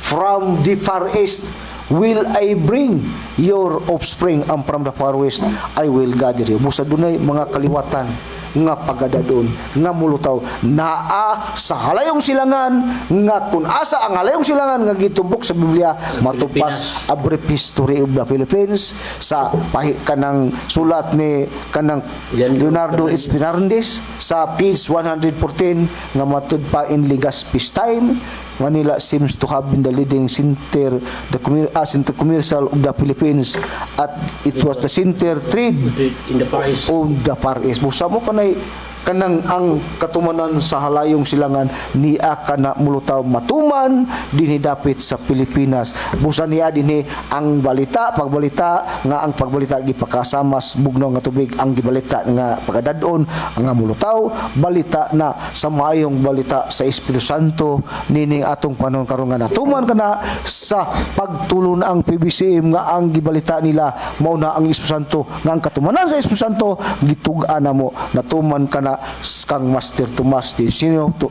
Speaker 2: "From the far east will I bring your offspring and from the far west I will gather you." Busa dunay mga kaliwatan nga pagadadon nga mulutaw naa sa halayong silangan, nga kung asa ang halayong silangan nga gitumbok sa Biblia matupas
Speaker 3: Pilipinas.
Speaker 2: A Brief History of the Philippines sa pahi kanang sulat ni kanang
Speaker 3: Leonardo
Speaker 2: Leonardo H. Fernandez sa page 114, nga matud pa, in Legazpi's time, Manila seems to have been the leading center, the center commercial of the Philippines at it was the center trade
Speaker 3: in the Far East.
Speaker 2: Of the Far East. Busa mo kanay Kanang ang katumanan sa halayong silangan niya kana mulutaw matuman dinhi dapit sa Pilipinas. Busa niya dinhi ang balita, pagbalita nga ang pagbalita gipakasamas bugnaw nga tubig, ang gibalita nga pagkadadon nga mulutaw balita na sa maayong balita sa Espiritu Santo nining atong panahon karon nga natuman kana sa pagtulon ang PBCM nga ang gibalita nila mao na ang Espiritu Santo, nga ang katumanan sa Espiritu Santo gitug-an namo natuman kana kang Master Tomas di Senior to,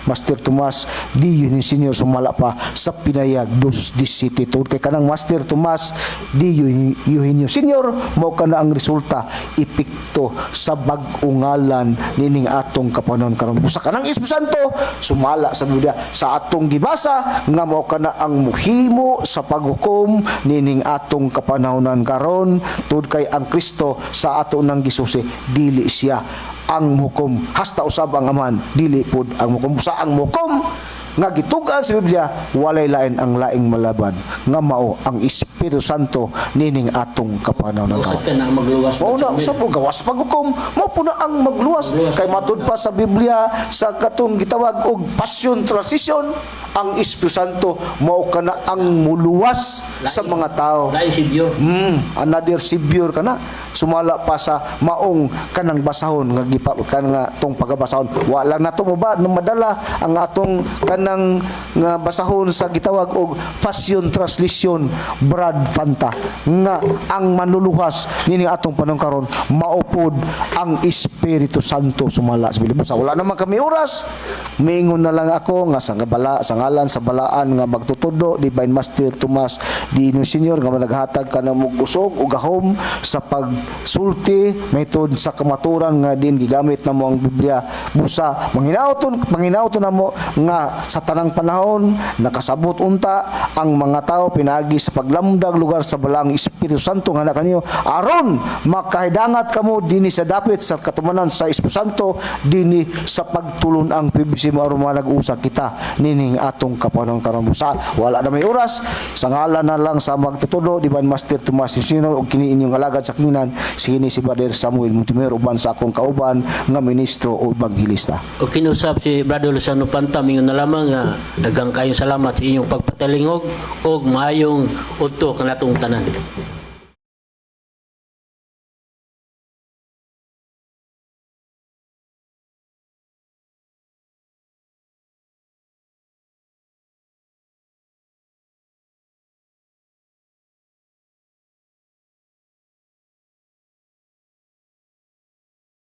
Speaker 2: Master Tomas di yun Senior sumala pa sa Pinayag dos di City. Tungod kay kanang Master Tomas di Eugenio Senior, mao kana ang resulta, epekto sa bag-ong ngalan nining atong kapanahon karon. Busa kanang Espiritu Santo sumala sa Biblia sa atong gibasa nga mao kana ang muhimo sa paghukom nining atong kapanahonan karon, tungod kay ang Kristo sa ato nang gisusi, dili siya ang muhukom, hasta usab ang Amahan dili pud ang muhukom. Sa ang muhukom nga gitug-an sa Biblia, walay lain ang laing malaban nga mao ang Espiritu Santo nining atong kapanahonan
Speaker 3: Usad
Speaker 2: karon.
Speaker 3: ka na ang magluwas.
Speaker 2: Mao na sa gawas paghukom, mao po na ang magluwas kay matud pa sa Biblia sa katong gitawag og Passion Transition, ang Espiritu Santo mao kana ang muluwas sa mga tao.
Speaker 3: Lain si Diyo.
Speaker 2: Another savior kana sumala pa sa maong kanang basahon nga gipa kan nga tong pagabasahon. Wala na to mo ba nang madala ang atong kanang nga basahon sa gitawag og Passion Translation Brad Fanta nga ang manluluwas nining atong panahon karon maupod ang Espiritu Santo sumala sa Biblia. Sa wala naman kami oras, miingon na lang ako nga sa bala sa ngalan sa balaan nga magtutudo, Divine Master Tomas di Senior, nga naghatag ka ng kusog ug gahom sa pagsulti method sa kamaturan nga din gigamit namo ang Biblia. Busa manghinaoton manghinaoton namo nga sa tanang panahon nakasabot unta ang mga tao pinaagi sa paglamdag lugar sa balaang Espiritu Santo nga na kanyo aron makahidangat kamo dinhi sa dapit sa katumanan sa Espiritu Santo dinhi sa pagtulon ang PBC mo aron nag-usa kita nining atong kapanahon karon. Busa wala na may oras, sa ngalan na lang sa magtutudo, Divine Master Tomas Sino ug kini inyong alagad sa kinginan, si kini si Brother Samuel Montemero uban sa akong kauban nga ministro o ebanghelista.
Speaker 3: O kinusap si Brother Luciano Panta, mingon na lamang nga daghang kayong salamat sa inyong pagpatalingog og maayong udto kanatong tanan.